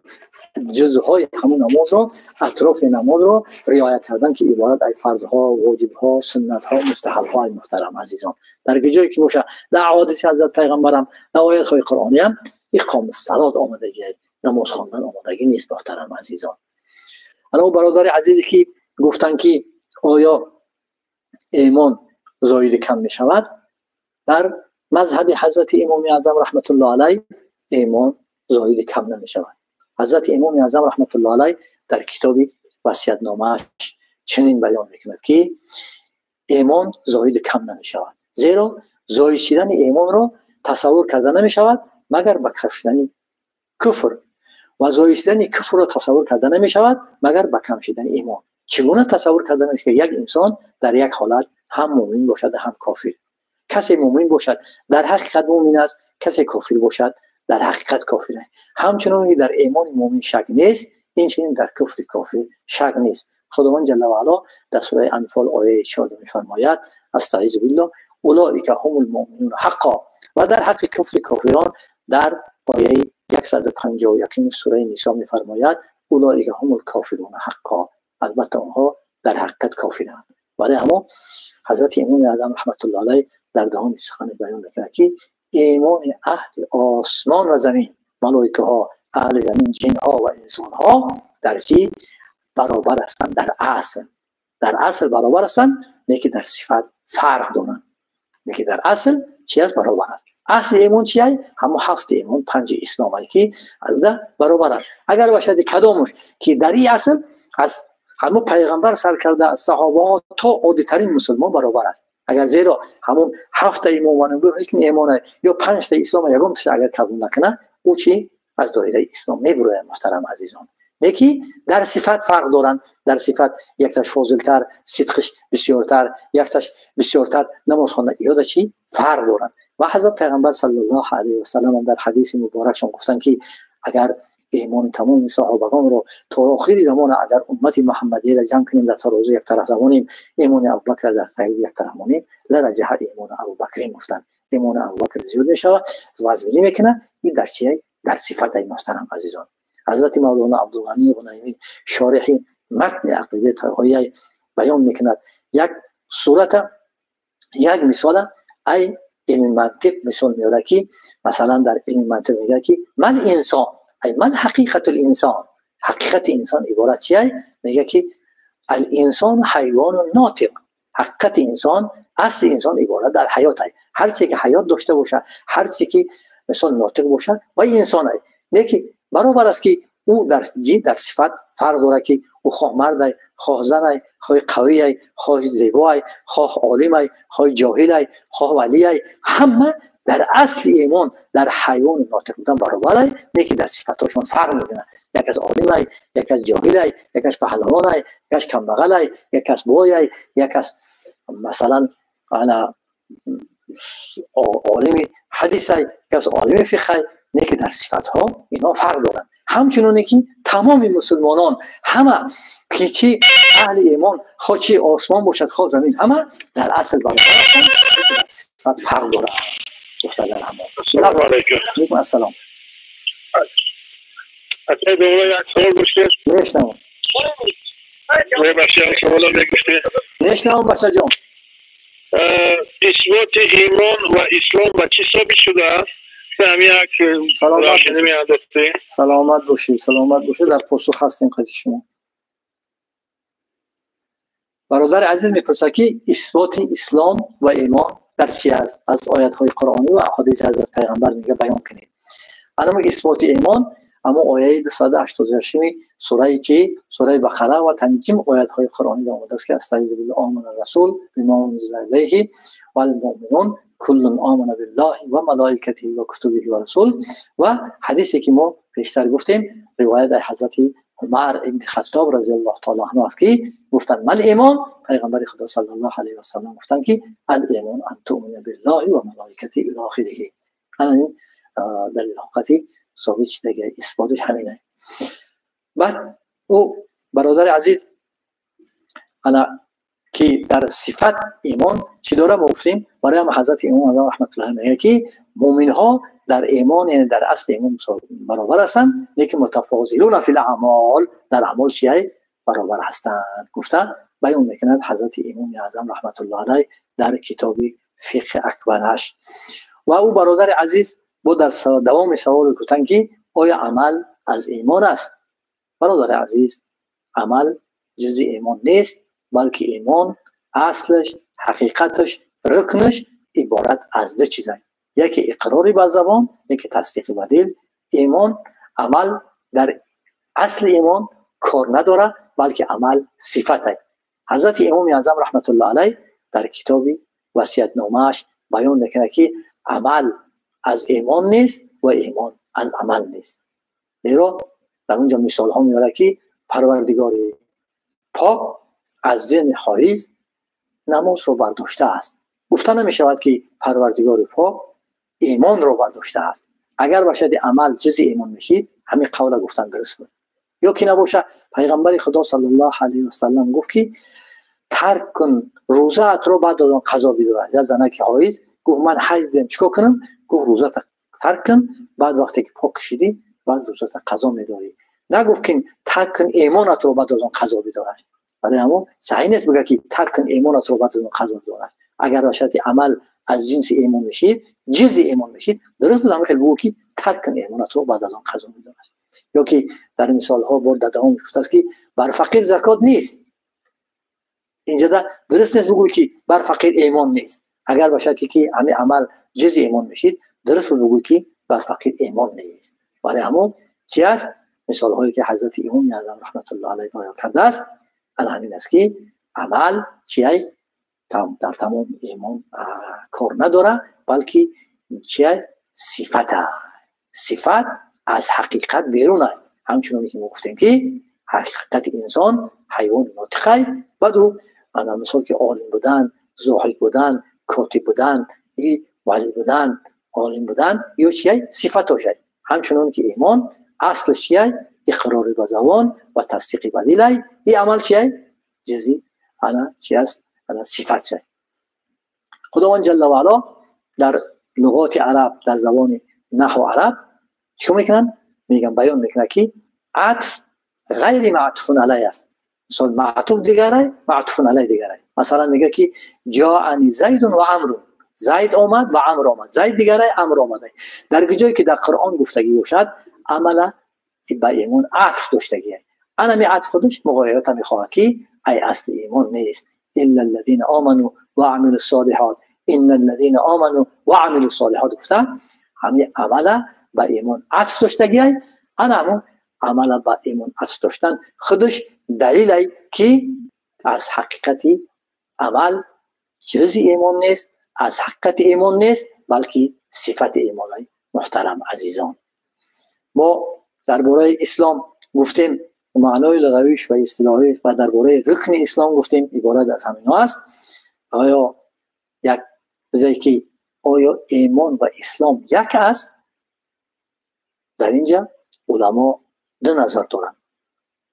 ҷузъҳои ҳамон намозро, атрофи намозро риоя кардан ки иборат аз фарзҳо, воҷибҳо, суннатҳо, мустаҳабҳо. Ай муҳтарам азизон, дар ҷое ки бошад, дар аҳодиси ҳазрат пайғамбарам, дар оятҳои қуръониам иқоми салот омадагӣ, намоз хондан омодагӣ нест. Муҳтарам азизон, ана ӯ бародари азизе ки гуфтанд ки оё имон зоиди кам мешавад, дар мазҳаби ҳазрати имоми аъзам раҳматуллоҳ алайҳ имон зоиди кам намешавад. Ҳазрати имоми аъзам раҳматуллоҳ алайҳ дар китоби васиятномааш чунин баён мекунад, ки имон зоид кам намешавад, зеро зоид шудани имонро тасаввур карда намешавад магар ба кам шудани куфр, ва зоид шудани куфрро тасаввур карда намешавад магар ба кам шудани имон. Чӣ гуна тасаввур карда намешавад як инсон дар як ҳолат ҳам мӯмин бошад ҳам кофир? Касе мӯмин бошад дар ҳақиқат мӯмин аст, касе кофир бошад дар ҳақиқат кофир аст. Ҳамчунон ки дар имони мӯмин шак нест, инчунин дар куфри кофир шак нест. Худованд ҷалла ва ало дар сураи Анфол ояи 4 мефармояд: астаизу биллоҳ, улоика ҳумул муъминуна ҳаққо. Ва дар ҳаққи куфри кофирон дар ояи 151 сураи Нисо мефармояд: улоика ҳумул кофируна ҳаққо. Албатта онҳо дар ҳақиқат кофиранд. Барои ҳамон ҳазрати Имоми Аъзам раҳматуллоҳи алайҳ дар даҳоми сухан баён мекунад, ки имони аҳли осмон ва замин, малоикаҳо, аҳли замин, ҷинҳо ва инсонҳо дар чӣ баробар ҳастанд? Дар асл. Дар асл баробар ҳастанд, лекин дар сифат фарқ доранд. Лекин дар асл чӣ аст? Баробар аст. Асли имон чи ай? Ҳамон ҳафт имон, панҷи ислом ай, ки албатта баробаранд. Агар бошад кадомуш ки дар ин асл аз ҳамон пайғамбар сар карда аз саҳобаҳо то оддитарин мусулмон баробар аст. Агар зеро ҳамон ҳафта имон ва имон ё панҷта ислом ягонташа агар қабул накунад, ӯ чи аз доираи ислом мебурояд, муҳтарам азизон. Лекин дар сифат фарқ доранд. Дар сифат якташ фозилтар, сидқиш бисёртар, якташ бисёртар намоз хонда, иёда чи фарқ доранд. Ва ҳазрат пайғамбар саллаллоҳу алайҳи васаллам дар ҳадиси муборакшон гуфтанд, ки агар имони тамоми саҳобагонро то охири замона агар уммати муҳаммадиро ҷамъ кунем, дар тарозу як тараф замонем, имони Абубакр дар тарозу як тараф монем, лараҷаҳа имони Абубакрин гуфтанд. Имони Абубакр зиёд мешавад, вазминӣ мекунад. Ин дар чие? Дар сифати муҳтарам азизон. Ҳазрати Мавлоно Абдулғанӣ Ғунаймӣ шориҳи матни ақидаи таҳоия баён мекунад як сурата, як мисола ай илми мантиқ мисол меорад, ки масалан дар илми мантиқ мегӯяд, ки ман инсон, ай ман ҳақиқатул инсон, ҳақиқати инсон иборат чи ай? Мегӯяд, ки ал инсон ҳайвону нотиқ. Ҳақиқати инсон, асли инсон иборат дар ҳаёт ай. Ҳар чизе ки ҳаёт дошта бошад, ҳар чизе ки мисол нотиқ бошад, вай инсон ай. Лекин баробар аст, ки ӯ дар ҷин дар сифат фарқ дорад, ки ӯ хоҳ мард ай, хоҳ зан ай, хоҳ қавӣ ай, хоҳ зебо ай, хоҳ олим ай, хоҳ ҷоҳил ай, хоҳ валӣ ай, ҳама дар асли имон дар ҳайвони нотиқ будан баробар ай, лекин дар сифатҳошон фарқ мекунад. Як аз олим ай, як аз ҷоҳил ай, як аз паҳлавон ай, як аз камбағал ай, як аз бой ай, як аз масалан ана олими ҳадис ай, як аз олими фиқҳ ай, лекин дар сифатҳо инҳо фарқ доранд. Ҳамчуноне ки тамоми мусулмонон ҳама ки чи аҳли имон, хоҳ чи осмон бошад, хоҳ замин, ҳама дар асл баробар ҳастанд, дар сифат фарқ доранд. Гуфта дар ҳамон. Ассалому алайкум. Алайкум ассалом. Акай довла, як савол доштем. Мешнавам. Мебахшед, як саволам мегуфтед. Мешнавам, бачаҷон. Исботи имон ва ислом ба чӣ собит шудааст? Як саломат, саломат бошед, саломат бошед. Дар посух ҳастем қади шумо. Бародари азиз мепурсад, ки исботи ислом ва имон дар чи аст? Аз оятҳои қуръонӣ ва аҳодиси ҳазрат пайғамбар мега баён кунед. Анамо исботи имон аммо ояи 286 сураи чи? Сураи Бақара ва танҷим оятҳои қуръонӣ омадааст, ки астаизу биллаҳ, омана расул бима унзила илайҳи вал муъминун куллун омана биллаҳи ва малоикатиҳи ва кутубиҳи ва расул. Ва ҳадисе ки мо пештар гуфтем, ривоят дар ҳазрати Умар ибни Хаттоб разияллоҳу таала анҳу аст, ки гуфтанд: мал имон? Пайғамбари Худо саллаллоҳу алайҳи васаллам гуфтанд, ки ал имон ан туъмина биллаҳи ва малоикатиҳи ила охириҳи. Ана ин далилҳоқати собит шудаги исботиш ҳамин. Баъд ӯ бародари азиз ана ки дар сифат имон чӣ дора, мо гуфтем. Барои ҳама ҳазрати Имом Аъзам раҳматуллоҳи мегӯяд, ки мӯминҳо дар имон, яъне дар асли имон баробар ҳастанд, лекин мутафозилуна фил аъмол, дар аъмол чиай баробар ҳастанд, гуфта баён мекунад ҳазрати Имоми Аъзам раҳматуллоҳи алайҳ дар китоби Фиқҳи Акбараш. Ва ӯ бародари азиз бо дар давоми савол гуфтанд, ки оё амал аз имон аст? Бародари азиз, амал ҷузъи имон нест, балки имон аслаш, ҳақиқаташ, рукнаш иборат аз ду чиз аст: яке иқрори ба забон, яке тасдиқи ба дил. Имон амал дар асли имон кор надорад, балки амал сифат аст. Ҳазрати Имоми Аъзам раҳматуллоҳ алайҳ дар китоби васиятномааш баён мекунад, ки амал аз имон нест ва имон аз амал нест. Зеро дар онҷо мисолҳо меорад, ки Парвардигори пок аз зани ҳоиз намозро бардоштааст. Гуфта намешавад, ки Парвардигори пок имонро бардоштааст. Агар бошад, амал ҷузи имон мешид, ҳамин қавла гуфтан дуруст буд. Ё ки набошад, Пайғамбари Худо саллаллоҳу алайҳи васаллам гуфт, ки тарк кун рӯзаатро, баъд аз он қазо бидорад. Як занаки ҳоиз гуфт: ман ҳайз дидам, чикор кунам? Гуфт: рӯзата тарк кун, баъд вақте ки пок шидӣ, баъд рӯзата қазо медорӣ. Нагуфт, ки тарк кун имонатро, баъд аз он қазо бидорад. Барои ҳамон саҳеҳ нест бигӯяд, ки тарк кун имонатро, баъд аз он қазо бидорад. Агар бошад, амал аз ҷинси имон мешид, ҷузи имон мешид, дуруст буд ҳамин хел бигӯ, ки тарк кун имонатро, баъд аз он қазо бидорад. Ё ки дар мисолҳо бор дар давом гуфтааст, ки бар фақир закот нест. Инҷода дуруст нест бигӯй, ки бар фақир имон нест. Агар бошад, ки ҳамин амал ҷузи имон мешид, дуруст буд бигӯй, ки бар фақир имон нест. Барои ҳамон чи аст? Мисолҳое, ки Ҳазрати Имоми Аъзам раҳматуллоҳ алайҳ баён кардааст, аз ҳамин аст, ки амал чиай дар тамоми имон кор надорад, балки чиай сифат, сифат аз ҳақиқат берун ай. Ҳамчуноне ки мо гуфтем, ки ҳақиқати инсон ҳайвони нотиқай, баъд ӯ ана мисол ки олим будан, зоҳид будан, котиб будан, валӣ будан, олим будан ё чиай сифатошай. Ҳамчунон ки имон аслаш чиай? Иқрори ба забон ва тасдиқи ба дилай. И амал чиай? Ҷузи ана чи аст? Ана сифат шай. Худованд ҷалла ваало дар луғоти араб, дар забони наҳву араб чикор мекунанд? Меган, баён мекунад, ки атф ғайри маътуфун алай аст. Мисол, маътуф дигарай, маътуфун алай дигарай. Масалан, мега, ки ҷоани зайдун ва амрун, Зайд омад ва Амр омад. Зайд дигарай, Амр омадай. Дар ҷое ки дар Қуръон гуфтагӣ бошад, амала ба имон атф доштагӣ, анами атф худаш муғоирата мехоҳад, ки ай асли имон нест. Илла аллазина оману ва амилу солиҳот, инна аллазина оману ва амилу солиҳот гуфта, ҳамин амала ба имон атф доштагиай. Ана ҳамун амала ба имон атф доштан худаш далилай, ки аз ҳақиқати амал ҷузи имон нест, аз ҳақиқати имон нест, балки сифати имонай. Муҳтарам азизон, мо дар бораи ислом гуфтем, маънои луғавиш ва истилоҳӣ, ва дар бораи рукни ислом гуфтем, иборат аз ҳаминҳо аст. Оё як чизе, ки оё имон ва ислом як аст? Дар инҷа уламо ду назар доранд.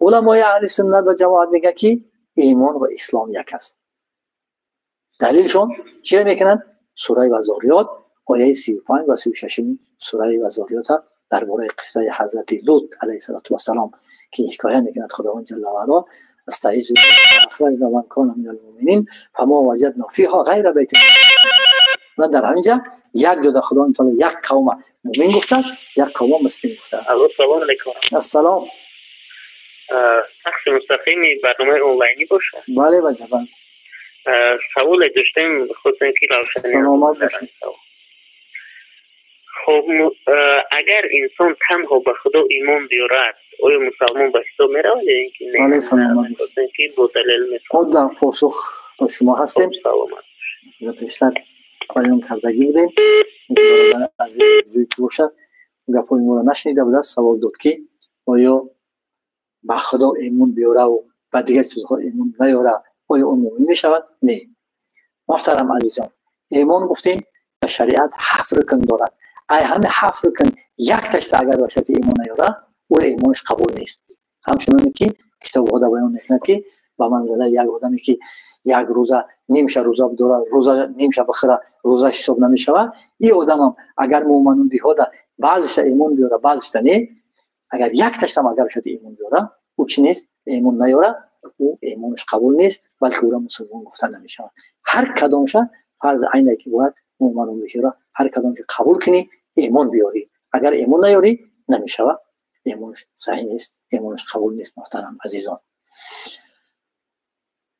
Уламои аҳли суннат ва ҷамоат мегӯяд, ки имон ва ислом як аст. Далилшон чиро мекунанд? Сураи Вазориёт, ояи 35 ва 36-уми сураи Вазориёта, дар бораи қиссаи ҳазрати Лут алайҳиссалоту вассалом, ки ҳикоя мекунад Худованд ҷалла ваало: استعيذ اخرجنا من كان من المؤمنين فما وجدنا فيها غير بيت. من در همینجا یک جدا خدا تعالی یک قوم مؤمن گفته است، یک قوم مسلم گفته است. السلام علیکم. السلام. پخش مستقیم برنامه آنلاینی باشه؟ بله بله. سوال داشتیم، خواستیم که روشنی. سلامت باشید. خب، اگر انسان تنها به خدا ایمان بیارد، آیا مسلمان به حساب میرود یا اینکه نه؟ بله، سلامت. خواستیم که با دلیل مثال. ما در پاسخ با شما هستیم. سلامت. پیشتر بیان کردگی بودیم. اینکه برادر عزیز جوی که باشد، گپای ما را نشنیده بوده، سوال داد که آیا به خدا ایمان بیاره و به دیگر چیزها ایمان نیاره، آیا اون مؤمن میشود؟ نه. محترم عزیزان، ایمان گفتیم در شریعت هفت رکن دارد. ای همه هفت رکن یک تاشت اگر باشد ایمان نیاره، او ایمانش قبول نیست. همچنان که کتاب خدا بیان میکند که به منزله یک آدمی که یک روزه نیمشه روزه بداره، روزه نیمشه بخوره، روزه حساب نمیشود. این آدم هم اگر مؤمن بیاده، بعضیش ایمان بیاره، بعضیش نه، اگر یک تاشت هم اگر باشد ایمان بیاره، او چی نیست؟ ایمان نیاره، او ایمانش قبول نیست، بلکه او را مسلمان گفته نمیشود. هر کدامش فرض عینه که باید مؤمن بیاره، هر کدامش قبول کنی، ایمان بیاری. اگر ایمان نیاری، نمیشود، ایمانش صحیح نیست، ایمانش قبول نیست. محترم عزیزان،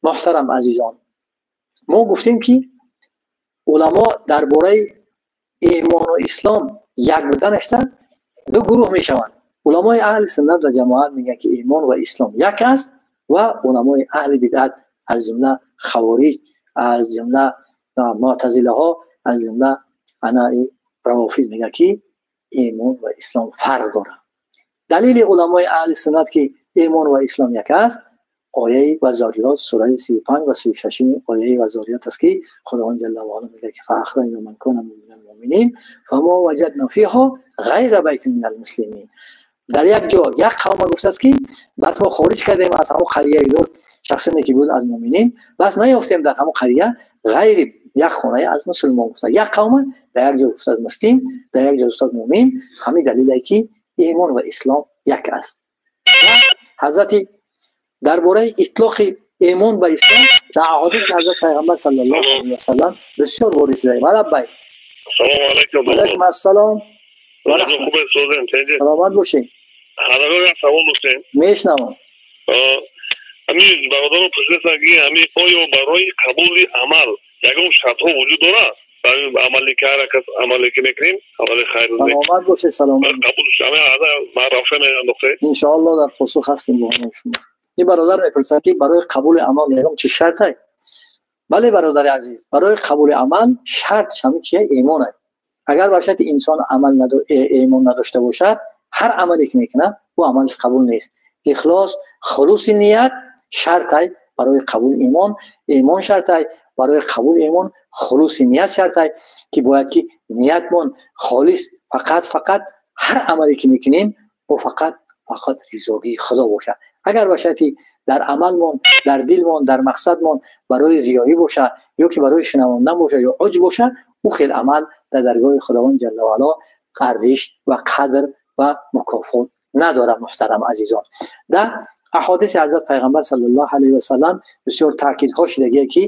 محترم عزیزان، ما گفتیم که علما درباره ایمان و اسلام یک بودنش دو گروه میشوند. علمای اهل سنت و جماعت میگن که ایمان و اسلام یک است و علمای اهل بدعت аз ҷумла хавориҷ, аз ҷумла муътазилаҳо, аз ҷумла ана равофиз мегӯяд ки имон ва ислом фарқ дорад. Далили уламои аҳли суннат ки имон ва ислом як аст, ояи Вазориёт, сураи 35 ва 36 ояи Вазориёт аст ки Худованд ҷалла ва ала мегӯяд ки фаахраҷна ман кана минал муъминин фамо ваҷадна фиҳо ғайра байтин минал муслимин. Дар як ҷо як қавм гуфтааст ки бас мо хориҷ кардем аз ҳамон қарияи Лут шахсоне ки буд аз муъминин, бас наёфтем дар ҳамон қария ғайри як хонаи аз мусулмон гуфта. Як қавм дар як ҷо гуфтааст муслим, дар як ҷо гуфтааст муъмин. Ҳамин далеле ки имон ва ислом як аст. Ҳазрати дар бораи итлоқи имон ба ислом дар аҳодиси ҳазрат пайғамбар саллаллоҳу алайҳи васаллам бисёр ворид шуда. Лаббай. Салому алайкум. Алайкум ассалом. Саломат бошед. Ҳазрат як савол доштем. Мешнавам. Ҳамин бародарон пурсиданд ки ҳамин оё барои қабули амал ягон шартҳо вуҷуд дорад? Барои амале ки ҳар кас амале ки мекунем, амали хайр. Саломат бошед, саломат. Қабул шава ман равшан меандохтед. Иншоаллоҳ дар посух ҳастем бо шумо. Ин бародар мепурсад ки барои қабули амал ягон чи шарт ҳаст? Бале бародари азиз, барои қабули амал шарт ҳамин чия имон аст. Агар ба шарти инсон амал имон надошта бошад, ҳар амале ки мекунад, ӯ амалаш қабул нест. Ихлос, хулуси ният шарт аст барои қабули имон. Имон шарт аст барои қабули имон, хулуси ният шарт аст ки бояд ки ниятмон холис, фақат ҳар амале ки мекунем, ӯ фақат ризогии Худо бошад. Агар ба шарти дар амалмон, дар дилмон, дар мақсадмон барои риёӣ бошад ё ки барои шунавондан бошад ё уҷб бошад, ӯ хел амал дар даргоҳи Худованд ҷалла ва ало арзиш ва қадр ва мукофот надорад. Муҳтарам азизон, дар аҳодиси ҳазрат пайғамбар саллаллоҳу алайҳи васаллам бисёр таъкидҳо шудагие ки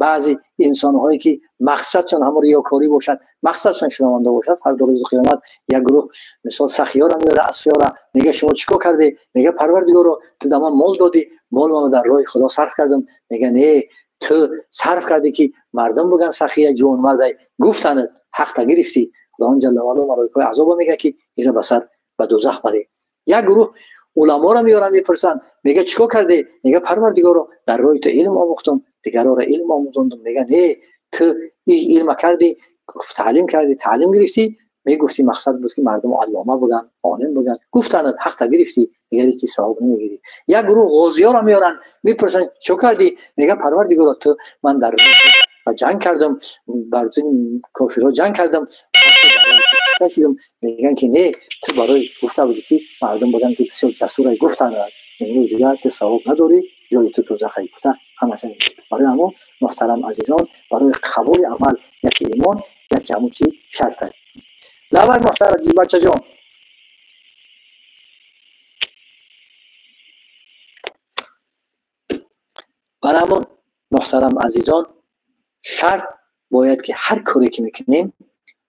баъзе инсонҳое ки мақсадшон ҳамон риёкорӣ бошад, мақсадшон шунаванда бошад, фардо рӯзи қиёмат як гурӯҳ мисол сахиёра меёра, асфиёра, мега шумо чӣ кор кардӣ? Мега Парвардигоро, ту да ман мол додӣ, молро дар роҳи Худо сарф кардам. Мега не, ту сарф кардӣ ки мардум бигӯянд сахия ҷавонмардай, гуфтанд ҳақта гирифтӣ. Худованд ҷалла ва ало малоикаҳои азобо мега ки инро ба сар ба дӯзах барӣ. Як гурӯҳ уламоро меёранд, мепурсанд, мега чӣ кор кардӣ? Мега Парвардигоро, дар роҳи ту илм омӯхтам, дигарро илм омӯзондам. Мега не, ту ин илма кардӣ, таълим кардӣ, таълим гирифтӣ, мегуфтӣ мақсад буд ки мардум аллома буданд, олим буданд, гуфтанд ҳақта гирифтӣ, дигар ҳеҷ савоб намегирӣ. Як гурӯҳ ғозиёро меёранд, мепурсанд чӣ кардӣ? Мега Парвардигоро, ту ман дар ва ҷанг кардам, бар зидди кофирҳо ҷанг кардам, шидам. Мегӯянд ки не, ту барои гуфта будӣ ки мардум буданд ки бисёр ҷасурай, гуфтанд имрӯз дигар ту савоб надорӣ, ҷои ту дӯзахай, гуфта ҳамаша. Барои ҳамон муҳтарам азизон, барои қабули амал яке имон, яке ҳамон чи шарт аст. Лабай муҳтарам бачаҷон. Барои ҳамон муҳтарам азизон, шарт бояд ки ҳар коре ки мекунем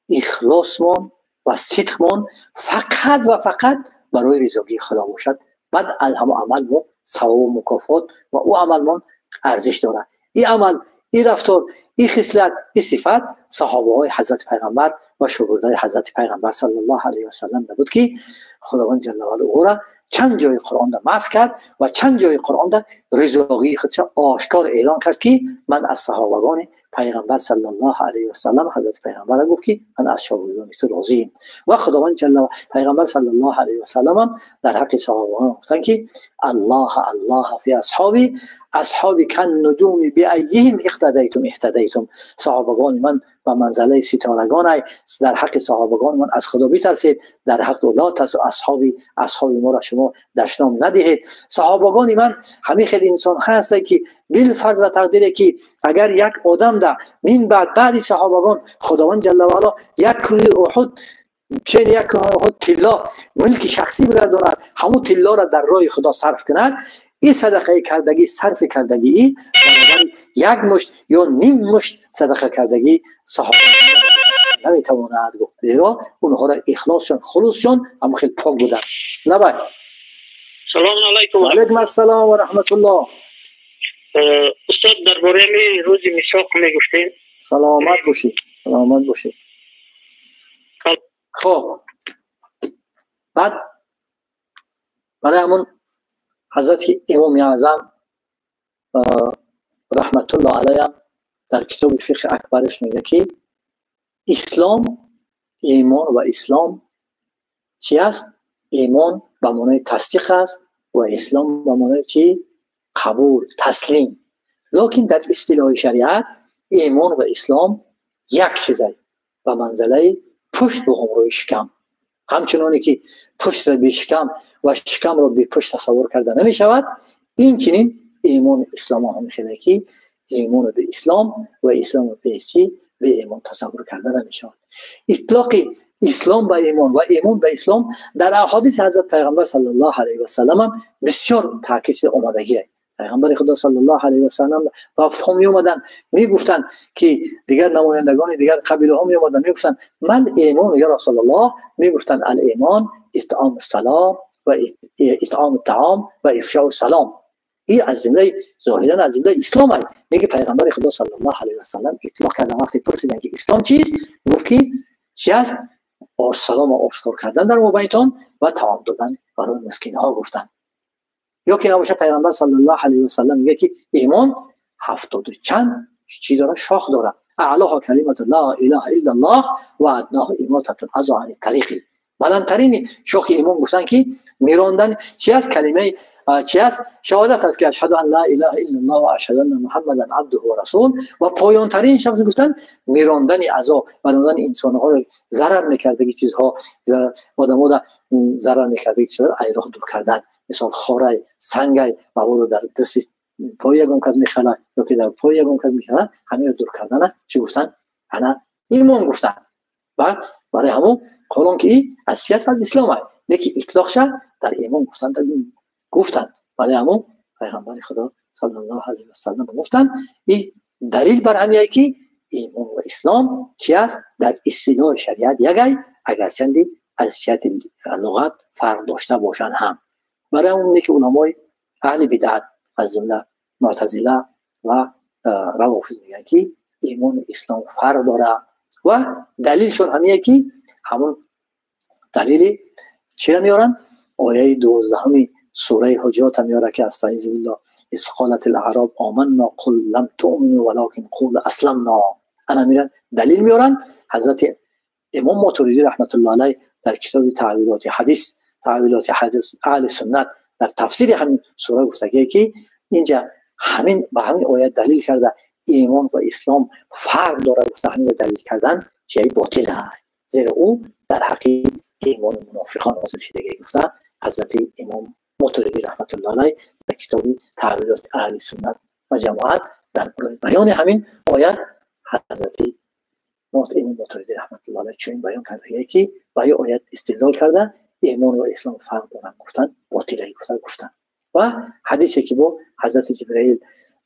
ихлосмон ва сидқмон фақат ва фақат барои ризогии Худо бошад. Баъд аз ҳамон амал мо савобу мукофот ва ӯ амалмон арзиш дорад. Ин амал, ин рафтор, ин хислат, ин сифат саҳобаҳои ҳазрати пайғамбар ва шогирдони ҳазрати пайғамбар саллаллоҳу алайҳи васаллам набуд ки Худованд ҷалла ва ало ӯро чанд ҷои Қуръонда мадҳ кард ва чанд ҷои Қуръонда ризогии худша ошкор эълон кард ки ман аз саҳобагони пайғамбар саллаллоҳу алайҳи васаллам, ҳазрати пайғамбар гуфт ки ман аз шогирдони ту розием. Ва Худованд ҷалла пайғамбар саллаллоҳу алайҳи васаллам ҳам дар ҳаққи саҳобагон гуфтанд ки аллоҳ аллоҳ фи асҳоби асҳоби кан нуҷуми биайиҳим иқтадайтум иҳтадайтум. Саҳобагони ман ба манзалаи ситорагон ай, дар ҳаққи саҳобагони ман аз Худо битарсед, дар ҳаққи ла тас асҳоби моро шумо дашном надиҳед. Саҳобагони ман ҳамин хел инсон ҳастанд ки билфарз ва тақдире ки агар як одам да мин баъд баъди саҳобагон Худованд ҷалла ва ало як кӯҳи Уҳуд, чен як кӯҳи Уҳуд тилло мулки шахсӣ бигардонад, ҳамун тиллоро дар роҳи Худо сарф кунад, ин садақаи кардагӣ, сарфи кардагии баробари як мушт ё ним мушт садақа кардагии саҳоба наметавонад гуфт, зеро онҳоро ихлосшон, хулусшон ҳамон хел пок буданд. Лабай. Салому алайкум. Алайкум ассалом ва раҳматуллоҳ. Устод, дар бораи рӯзи мисоқ мегуфтем. Саломат бошед, саломат бошед. Хоб, баъд барои ҳамон ҳазрати имоми аъзам رحمت الله علیه در کتاب فقه اکبرش میگه که اسلام، ایمان و اسلام چی است؟ ایمان به معنای تصدیق است و اسلام به معنای چی؟ قبول، تسلیم. لکن در اصطلاح شریعت ایمان و اسلام یک چیز است، به منزله پشت به همراه شکم. همچنانی که پشت را به شکم و شکم را به پشت تصور کرده نمی شود، این چنین ایمان و اسلام هم خیلی که ایمان به اسلام و اسلام به چی؟ به ایمان تصور کرده نمی شود. اطلاق اسلام به ایمان و ایمان به اسلام در احادیث حضرت پیغمبر صلی الله علیه و سلم هم بسیار تاکید آمدگی است. پیغمبر خدا صلی الله علیه و سلم وفدها می اومدن می گفتن که دیگر نمایندگان دیگر قبیله ها می اومدن می گفتن من ایمان یا رسول الله، می گفتن الایمان اطعام السلام و اطعام الطعام و افشاء السلام. این از جمله ظاهرا از جمله اسلام است. میگه پیغمبر خدا صلی الله علیه و سلم اطلاق کردن وقتی پرسیدن که اسلام چیست، گفت که چی است؟ سلام آشکار کردن در مابینتان و طعام دادن برای مسکین ها گفتن. یا که نباشه پیغمبر صلی الله علیه و سلم میگه که ایمان 70 و چند چی داره؟ شاخ داره. اعلاها کلمت لا اله الا الله و ادناها اماطه الاذی عن الطریق. بلندترین شاخ ایمان گفتن که میراندن چی است؟ کلمه چی است؟ شهادت است که اشهد ان لا اله الا الله و اشهد ان محمدا عبده و رسول. و پایان ترین شاخ گفتن میراندن اذی، میراندن انسان ها ضرر میکردگی چیزها، آدم‌ها ضرر میکردگی چیزها ایرخ دور کردن، مثال خاره، سنگ، مواد در دست پای یگان کس میخله یا که در پای یگان کس میخله، همه رو دور کردن چی گفتن؟ انا ایمان گفتن. و برای همون قولون که از چی است؟ از اسلام است. لیکن اطلاق شد در ایمان گفتن، گفتن. برای همون پیغمبر خدا صلی الله علیه و سلم گفتن این دلیل بر همیه که ایمان و اسلام چی است؟ در اصطلاح شریعت یکی، اگرچند از جهت لغت فرق داشته باشند هم. برای اون که علمای اهل بدعت از جمله معتزله و روافض میگن که ایمان و اسلام فرق داره و دلیلشون همیه که همون دلیل چی میارن؟ آیه 12 سوره حجرات میاره که استعیذ بالله اذ قالت الاعراب آمنا قل لم تؤمنوا ولكن قولوا اسلمنا. انا میرن دلیل میارن. حضرت امام ماتریدی رحمت الله علیه در کتاب تعویلات حدیث، تعویلات حدیث اهل سنت در تفسیر همین سوره گفته که اینجا همین با همین آیه دلیل کرده ایمان و اسلام فرق داره، گفته همین دلیل کردن چیزی باطل است، زیرا او در حقیقت ایمان منافقان نازل شده. گفته حضرت امام ماتریدی رحمت الله علیه در کتاب تعویلات اهل سنت و جماعت در بیان همین آیه حضرت امام ماتریدی رحمت الله علیه چنین بیان کرده که با این آیه استدلال کرده ایمان و اسلام فرق دارن گفتن باطله گفتن. و حدیثی که با حضرت جبرئیل،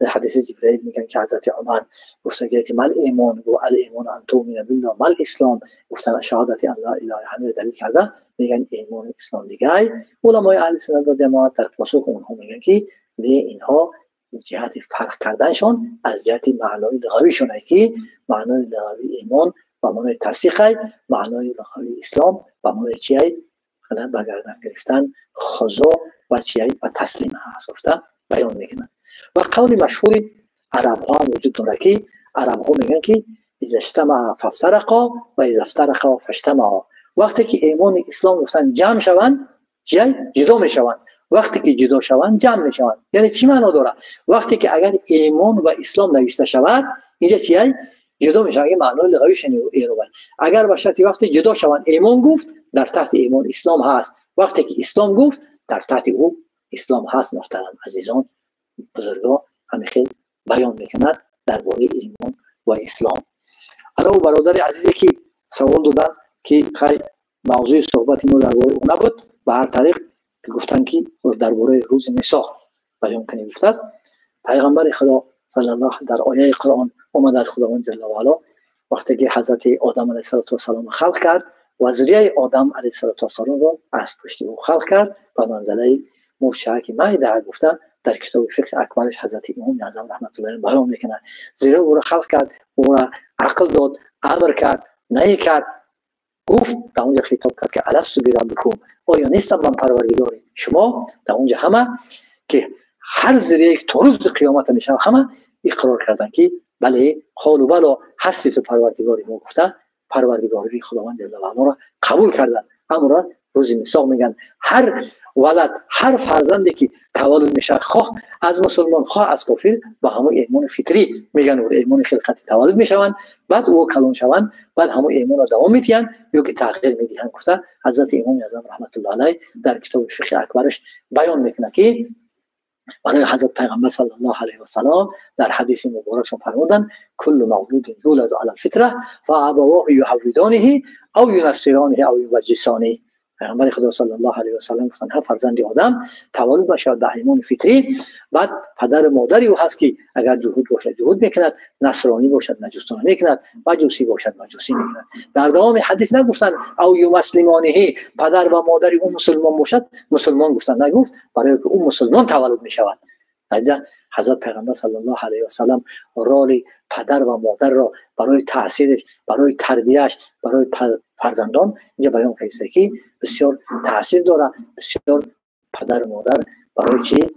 حدیث جبرئیل میگن که حضرت عمر گفته که مال ایمان و الایمان ان تؤمن بالله مال اسلام، گفتن شهادت ان لا اله همین دلیل کرده میگن ایمان و اسلام دیگه. علمای اهل سنت و جماعت در پاسخ اونها میگن که اینها جهت فرق کردنشون از جهت معنای لغویشونه که معنای لغوی ایمان و معنای تصدیق، معنای لغوی اسلام و معنای چیه؟ به گردن گرفتن خضوع و چیه؟ و تسلیم هست گفته بیان میکنن. و قول مشهور عرب ها وجود داره که عرب ها میگن که اذا اجتمع فافترقا و اذا افترقا فاجتمعا. وقتی که ایمان اسلام گفتن جمع شوند جدا میشوند، وقتی که جدا شوند جمع میشوند. یعنی چی معنا داره؟ وقتی که اگر ایمان و اسلام نوشته شود اینجا چیه؟ جدا میشن. اگه معنای لغویش اینه، اگر به شرطی وقتی جدا شوند ایمان گفت در تحت ایمان اسلام هست، وقتی که اسلام گفت در تحت او اسلام هست. محترم عزیزان بزرگا همین خیلی بیان میکند درباره ایمان و اسلام. انا او برادر عزیزی که سوال دادن که خیلی موضوع صحبت ما درباره او نبود، به هر طریق گفتن که درباره روز میثاق بیان کنیم. گفته است پیغمبر خدا صلی الله در آیه قرآن اومد خداوند جل و علا وقتی که حضرت آدم علیه السلام خلق کرد و ذریه آدم علیه السلام را از پشت او خلق کرد و منزله مورچه که میده گفته در کتاب فقه اکبرش حضرت امام اعظم رحمت الله بیان میکنه. زیرا او را خلق کرد، او را عقل داد، امر کرد، نهی کرد، گفت در اونجا خطاب کرد که الست بربکم، آیا نیستم من پروردگار شما؟ در اونجا همه که هر ذریه تا روز قیامت میشه همه اقرار کردن که بله قالوا بلا هستی تو پروردگاری ما گفته پروردگاری خداوند جل و علا را قبول کردن. امر روز میثاق میگن هر ولد هر فرزندی که تولد میشه خواه از مسلمان خواه از کافر با همون ایمان فطری میگن و ایمان خلقتی تولد میشوند، بعد او کلان شوند، بعد همون ایمان را دوام میدهند یا که تغییر میدهند. گفته حضرت امام اعظم رحمت الله علیه در کتاب فقه اکبرش بیان میکنه که برای حضرت پیغمبر صلی الله علیه و سلام در حدیث مبارکشون فرمودند کل مولود یولد علی الفطره فابواه یحودانه او ینصرانه او یمجسانه. پیغمبر خدا صلی الله علیه و سلم گفتند هر فرزند آدم تولد باشد به ایمان فطری، بعد پدر مادری او هست که اگر جهود باشد جهود میکند، نصرانی باشد نجوستانی میکند، مجوسی باشد مجوسی میکند. در دوام حدیث نگفتند او یمسلمانه، پدر و مادری او مسلمان باشد مسلمان گفتند، نگفت برای که او مسلمان تولد میشود. حضرت پیغمبر صلی الله علیه و سلم رول پدر و مادر را برای تاثیرش، برای تربیهش، برای فرزندان اینجا بیان کرده که بسیار تاثیر داره. بسیار پدر و مادر برای چی؟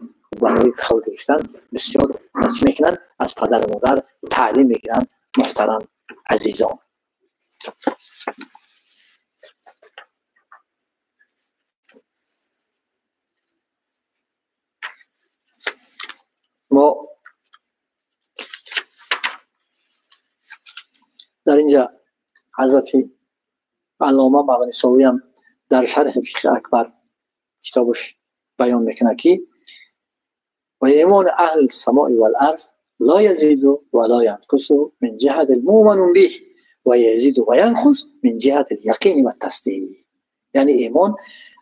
برای خود گرفتن بسیار چی میکنن؟ از پدر و مادر تعلیم میگیرن. محترم عزیزان، ما در اینجا حضرت علامه مغنیساوی هم در شرح فقه اکبر کتابش بیان میکنه که و ایمان اهل السماء والارض لا یزید و لا ینقص من جهت المؤمن به و یزید و ینقص من جهت الیقین و التصدیق. یعنی ایمان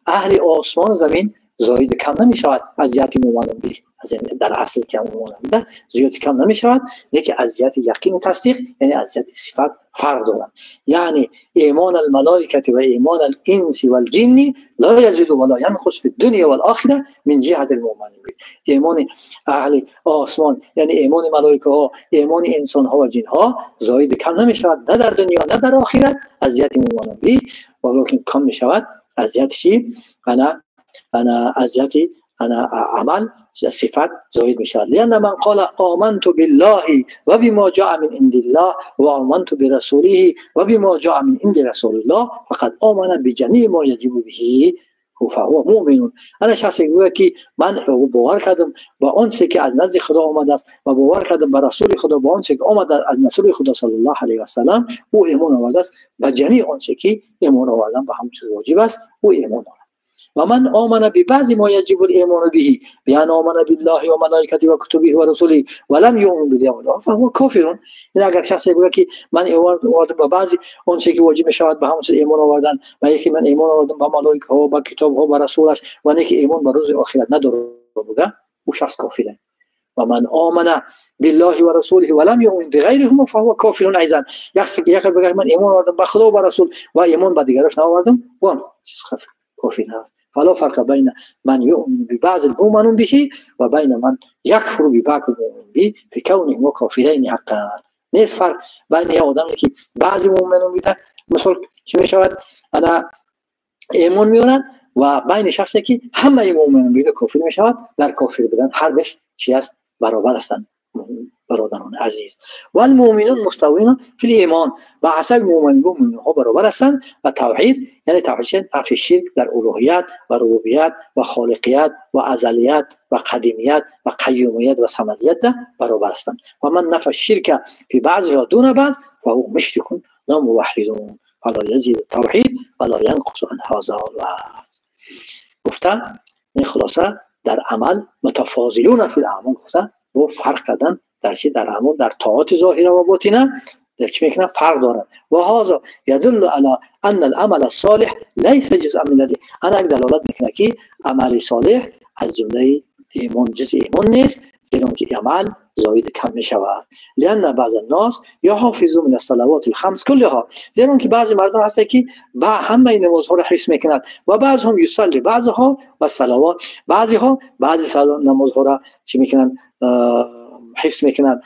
اهل آسمان زمین زاید کم نمیشود از جهت مؤمن به، از در اصل که مؤمن به زیاد کم نمیشود، یکی از جهت یقین و تصدیق یعنی از جهت صفت فرق دارند. یعنی ایمان الملائکه و ایمان الانس والجن لا یزید ولا ینقص فی الدنیا والآخره من جهت المؤمن به. ایمان اهل آسمان یعنی ایمان ملائکه ها، ایمان انسان ها و جن ها زاید کم نمیشود نه در دنیا نه در آخرت از جهت مؤمن به، ولکن کم میشود از جهت چی؟ انا از جهت انا عمل صفت زاید میشود. لأن من قال آمنت بالله و بما جاء من عند الله و آمنت برسوله و بما جاء من عند رسول الله فقد آمن بجميع ما يجب به فهو مؤمن. انا شخصی میگه که من باور کردم با آنچه که از نزد خدا آمده است و باور کردم به رسول خدا با آنچه که آمده از رسول خدا صلی الله علیه و سلم، او ایمان آورده است به جمیع آنچه که ایمان آوردن به هم چیز واجب است، او ایمان آورد. و من آمن ببعض ما يجب الايمان به بأن آمن بالله و ملائکته و کتبه و رسوله و لم یؤمن بالیوم الاخر فهو کافر. این اگر شخصی بگه که من ایمان آوردم به بعضی آنچه که واجب میشود به همون چیز ایمان آوردن و یکی من ایمان آوردم به ملائکه ها، به کتاب ها، به رسولش و نه که ایمان به روز آخرت نداره بگه، او شخص کافره. و من آمن بالله و رسوله و لم یؤمن بغیرهما فهو کافر ایضا. یک بگه من ایمان آوردم به خدا و به رسول و ایمان به دیگرش نآوردم، و چیز کافر است. فلا فرق بین من يؤمن ببعض المؤمن به و بین من يكفر ببعض المؤمن به في كونهما كافرين حقا. نیست فرق بین یه آدمی که بعضی مؤمنون میده مثلا چی میشود انا ایمان میارن و بین شخصی که همه مؤمنون به کافر میشود، در کافر بودن هر دوش چی است؟ برابر هستند. برادران عزیز، و المؤمنون مستوین فی الایمان و حسب مؤمن ها برابر هستند و توحید یعنی توحید نفی شرک در الوهیت و ربوبیت و خالقیت و ازلیت و قدیمیت و قیومیت و صمدیت برابر هستند. و من نفی الشرک فی بعضها دون بعض فهو مشرک لا موحد فلا یزید التوحید ولا ینقص عن هذا الوضع. گفته این خلاصه در عمل متفاضلون فی الاعمال، گفته و فرق کردن در چی؟ در عمل در طاعات ظاهره و باطنه در چی میکنن؟ فرق دارن. و هذا يدل على ان العمل الصالح ليس جزءا من انا یک دلالت میکنه که عمل صالح از جمله ایمان جزء ایمان نیست، زیرا که عمل زاید کم میشود. لان بعض الناس یحافظ من الصلوات الخمس كلها، زیرا که بعضی مردم هستند که با همه نمازها را حفظ میکنند و بعض هم یصلی بعضها و صلوات، بعضی ها بعضی نمازها را چی میکنند؟ حفظ میکنند.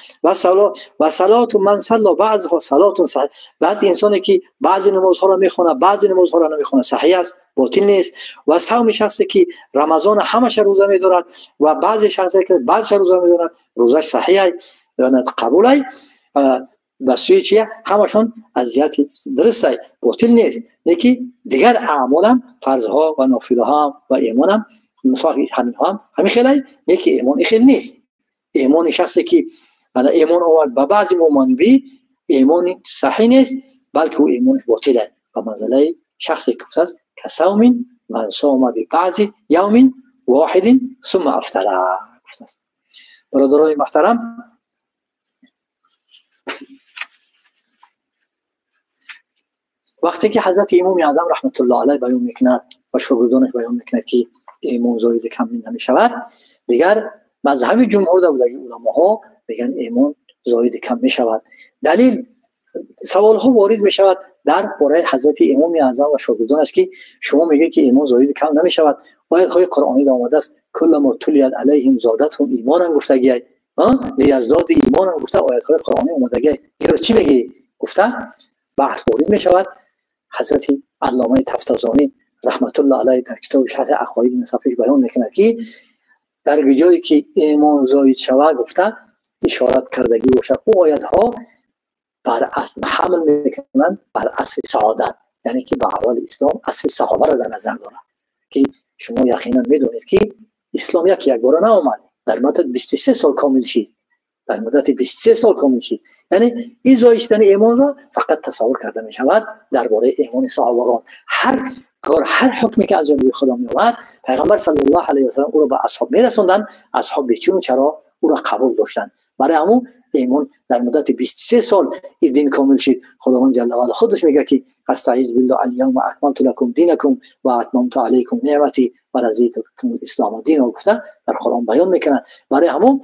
و صلات من صلی بعضها صلات صحیح، بعضی انسانی که بعضی نمازها را میخونه بعضی نمازها را نمیخونه صحیح است، باطل نیست. و صوم شخصی که رمضان همش روزه میدارد و بعضی شخصی که بعضی روزه میدارد روزش صحیح қабулай ба сӯи чия ҳамашон аз ҷиҳати дурустай, ботил нест. Леки дигар аъмолам, фарзҳо ва нофилаҳо ва имонам мисол ҳаминҳоам ҳамин хелай, леки имон ин хел нест. Имони шахсе ки имон овард ба баъзи муманби, имони саҳӣ нест, балки ӯ имонаш ботил аст. Ба манзилаи шахсе ки гуфтааст касавмин ман сома бибаъзи явмин воҳидин сумма афтара гуфтааст. Бародарони муҳтарам, вақте ки ҳазрати имоми аъзам раҳматуллоҳ алайҳ баён мекунад ва шогирдонаш баён мекунад ки имон зоиди кам намешавад, дигар мазҳаби ҷумҳур будаги уламоҳо мегӯянд имон зоиди кам мешавад. Далил саволҳо ворид мешавад дар бораи ҳазрати имоми аъзам ва шогирдонаш ки шумо мегӯед ки имон зоиди кам намешавад. Оятҳои қуръонӣ омадааст кулламо тулият алайҳим зодатҳум имонан гуфтагиай, лияздоди имонан гуфта оятҳои қуръонӣ омадагиай. Инро чӣ мегӯӣ гуфта баҳс ворид мешавад. ҳазрати алломаи Тафтазонӣ раҳматуллоҳ алайҳ дар китоби шарҳи ақоиди насафиш баён мекунад ки дар ҷое ки имон зоид шавад гуфта ишорат кардагӣ бошад, ӯ оятҳо бар асл ҳамл мекунанд бар асли саодат, яъне ки ба аввали ислом асли саҳобаро дар назар дорад ки шумо яқинан медонед ки ислом як якбора наомад, дар муддати 23 сол комил шид, дар муддати 23 сол комил шид. Яъне ин зоид шудани имонро фақат тасаввур карда мешавад дар бораи имони саҳобагон. Ҳар кор, ҳар ҳукме ки аз ҷониби Худо меомад, Пайғамбар саллаллоҳу алайҳи васаллам ӯро ба асҳоб мерасонданд, асҳоб бечуну чаро ӯро қабул доштанд. Барои ҳамун имон дар муддати 23 сол ин дин комил шид. Худованд ҷалла ва ала худаш мегӯяд ки астаъизу биллоҳ аляавма акмалту лакум динакум ва атмамту алайкум неъмати ва разиту лакумул ислома дина гуфта дар Қуръон баён мекунад. Барои ҳамун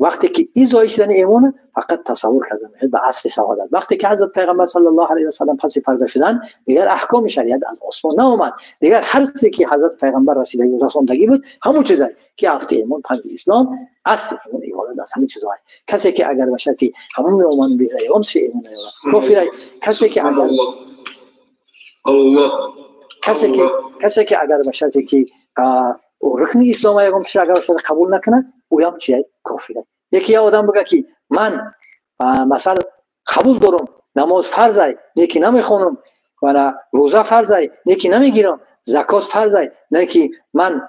вақте ки ин зоид шудани имон фақат тасаввур карда мешавад ба асли саодат. Вақте ки ҳазрат Пайғамбар саллаллоҳу алайҳи васаллам паси парда шуданд, дигар аҳкоми шариат аз осмон наомад. Дигар ҳар чизе ки ҳазрат Пайғамбар расондагӣ буд, ҳамон чизе ки ҳафти имон, панҷи ислом, асли имон иборат аз ҳамин чизҳое. Касе ки агар ба шарти ҳамон меомад беҳраём чи имон наёрад, кофир. Касе ки агар касе ки агар ба шарте ки рукни ислом ягон чиз агар қабул накунад, ӯям чи кофир. Яке як одам бигӯяд ки ман масал қабул дорам, намоз фарзай, лекин намехонам, ва рӯза фарзай, лекин намегирам, закот фарзай, лекин ман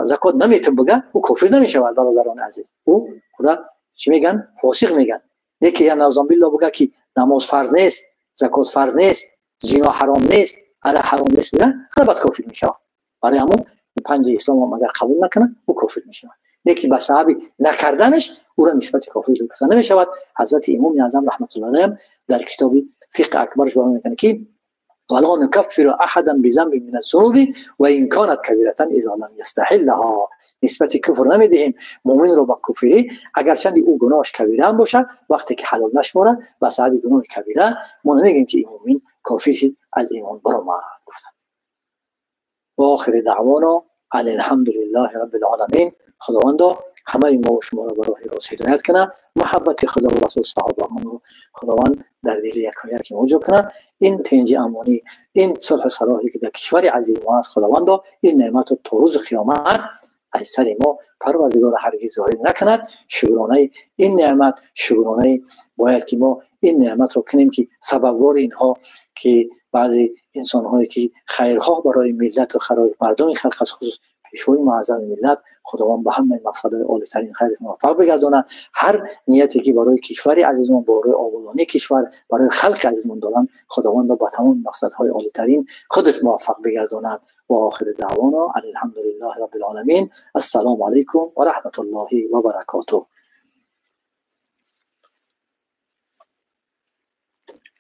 закот наметам бигӯяд, ӯ кофир намешавад. Бародарони азиз, ӯ худа чӣ мегӯянд? Фосиқ мегӯянд. Лекин я наъузубиллоҳ бигӯяд ки намоз фарз нест, закот фарз нест, зино ҳаром нест, ала ҳаром нест бигӯяд, албатта кофир мешавад. Барои ҳамун панҷи ислом агар қабул накунад, ӯ кофир мешавад. Лекин ба сабаби накарданаш ӯро нисбати кофир гуфта намешавад. Ҳазрати имоми аъзам раҳматуллоҳ алайҳ дар китоби фиқҳ акбараш баён мекунад ки вала нукаффиру аҳадан бизанбин мин аззунуби ва ин канат кабиратан изо лам ястаҳиллаҳо. Нисбати куфр намедиҳем мӯминро ба куфрӣ, агарчанде ӯ гуноҳаш кабира ҳам бошад, вақте ки ҳалол нашморад ба сабаби гуноҳи кабира мо намегӯем ки ин мӯмин кофир шид, аз имон баромад гуфтанд. ва охири даъвоно ан алҳамдулиллаҳи раббил оламин. Худовандо ҳамаи мо ва шуморо ба роҳи рост ҳидоят кунад, муҳаббати Худо ва расул саҳобаонро Худованд дар дили якояки мо ҷо кунад. Ин тинҷи амонӣ, ин сулҳу салоҳе ки дар кишвари азизи мо аст, Худовандо ин неъматро то рӯзи қиёмат аз сари мо Парвардигоро ҳаргиз зоҳир накунад. Шукронаи ин неъмат, шукронаи бояд ки мо ин неъматро кунем ки сабабгори инҳо ки баъзе инсонҳое ки хайрхоҳ барои миллату мардуми халқ аз хусус пешвои муаззами миллат, Худованд ба ҳамаи мақсадҳои олитарин хайраш муваффақ бигардонад. Ҳар нияте ки барои кишвари азизмон, барои ободонии кишвар, барои халқи азизмон доранд, Худовандо ба тамоми мақсадҳои олитарин худаш муваффақ бигардонад. Ва охири даъвоно ан алҳамдулиллаҳи раббил оламин. Ассалому алайкум ва раҳматуллоҳи ва баракотуҳ.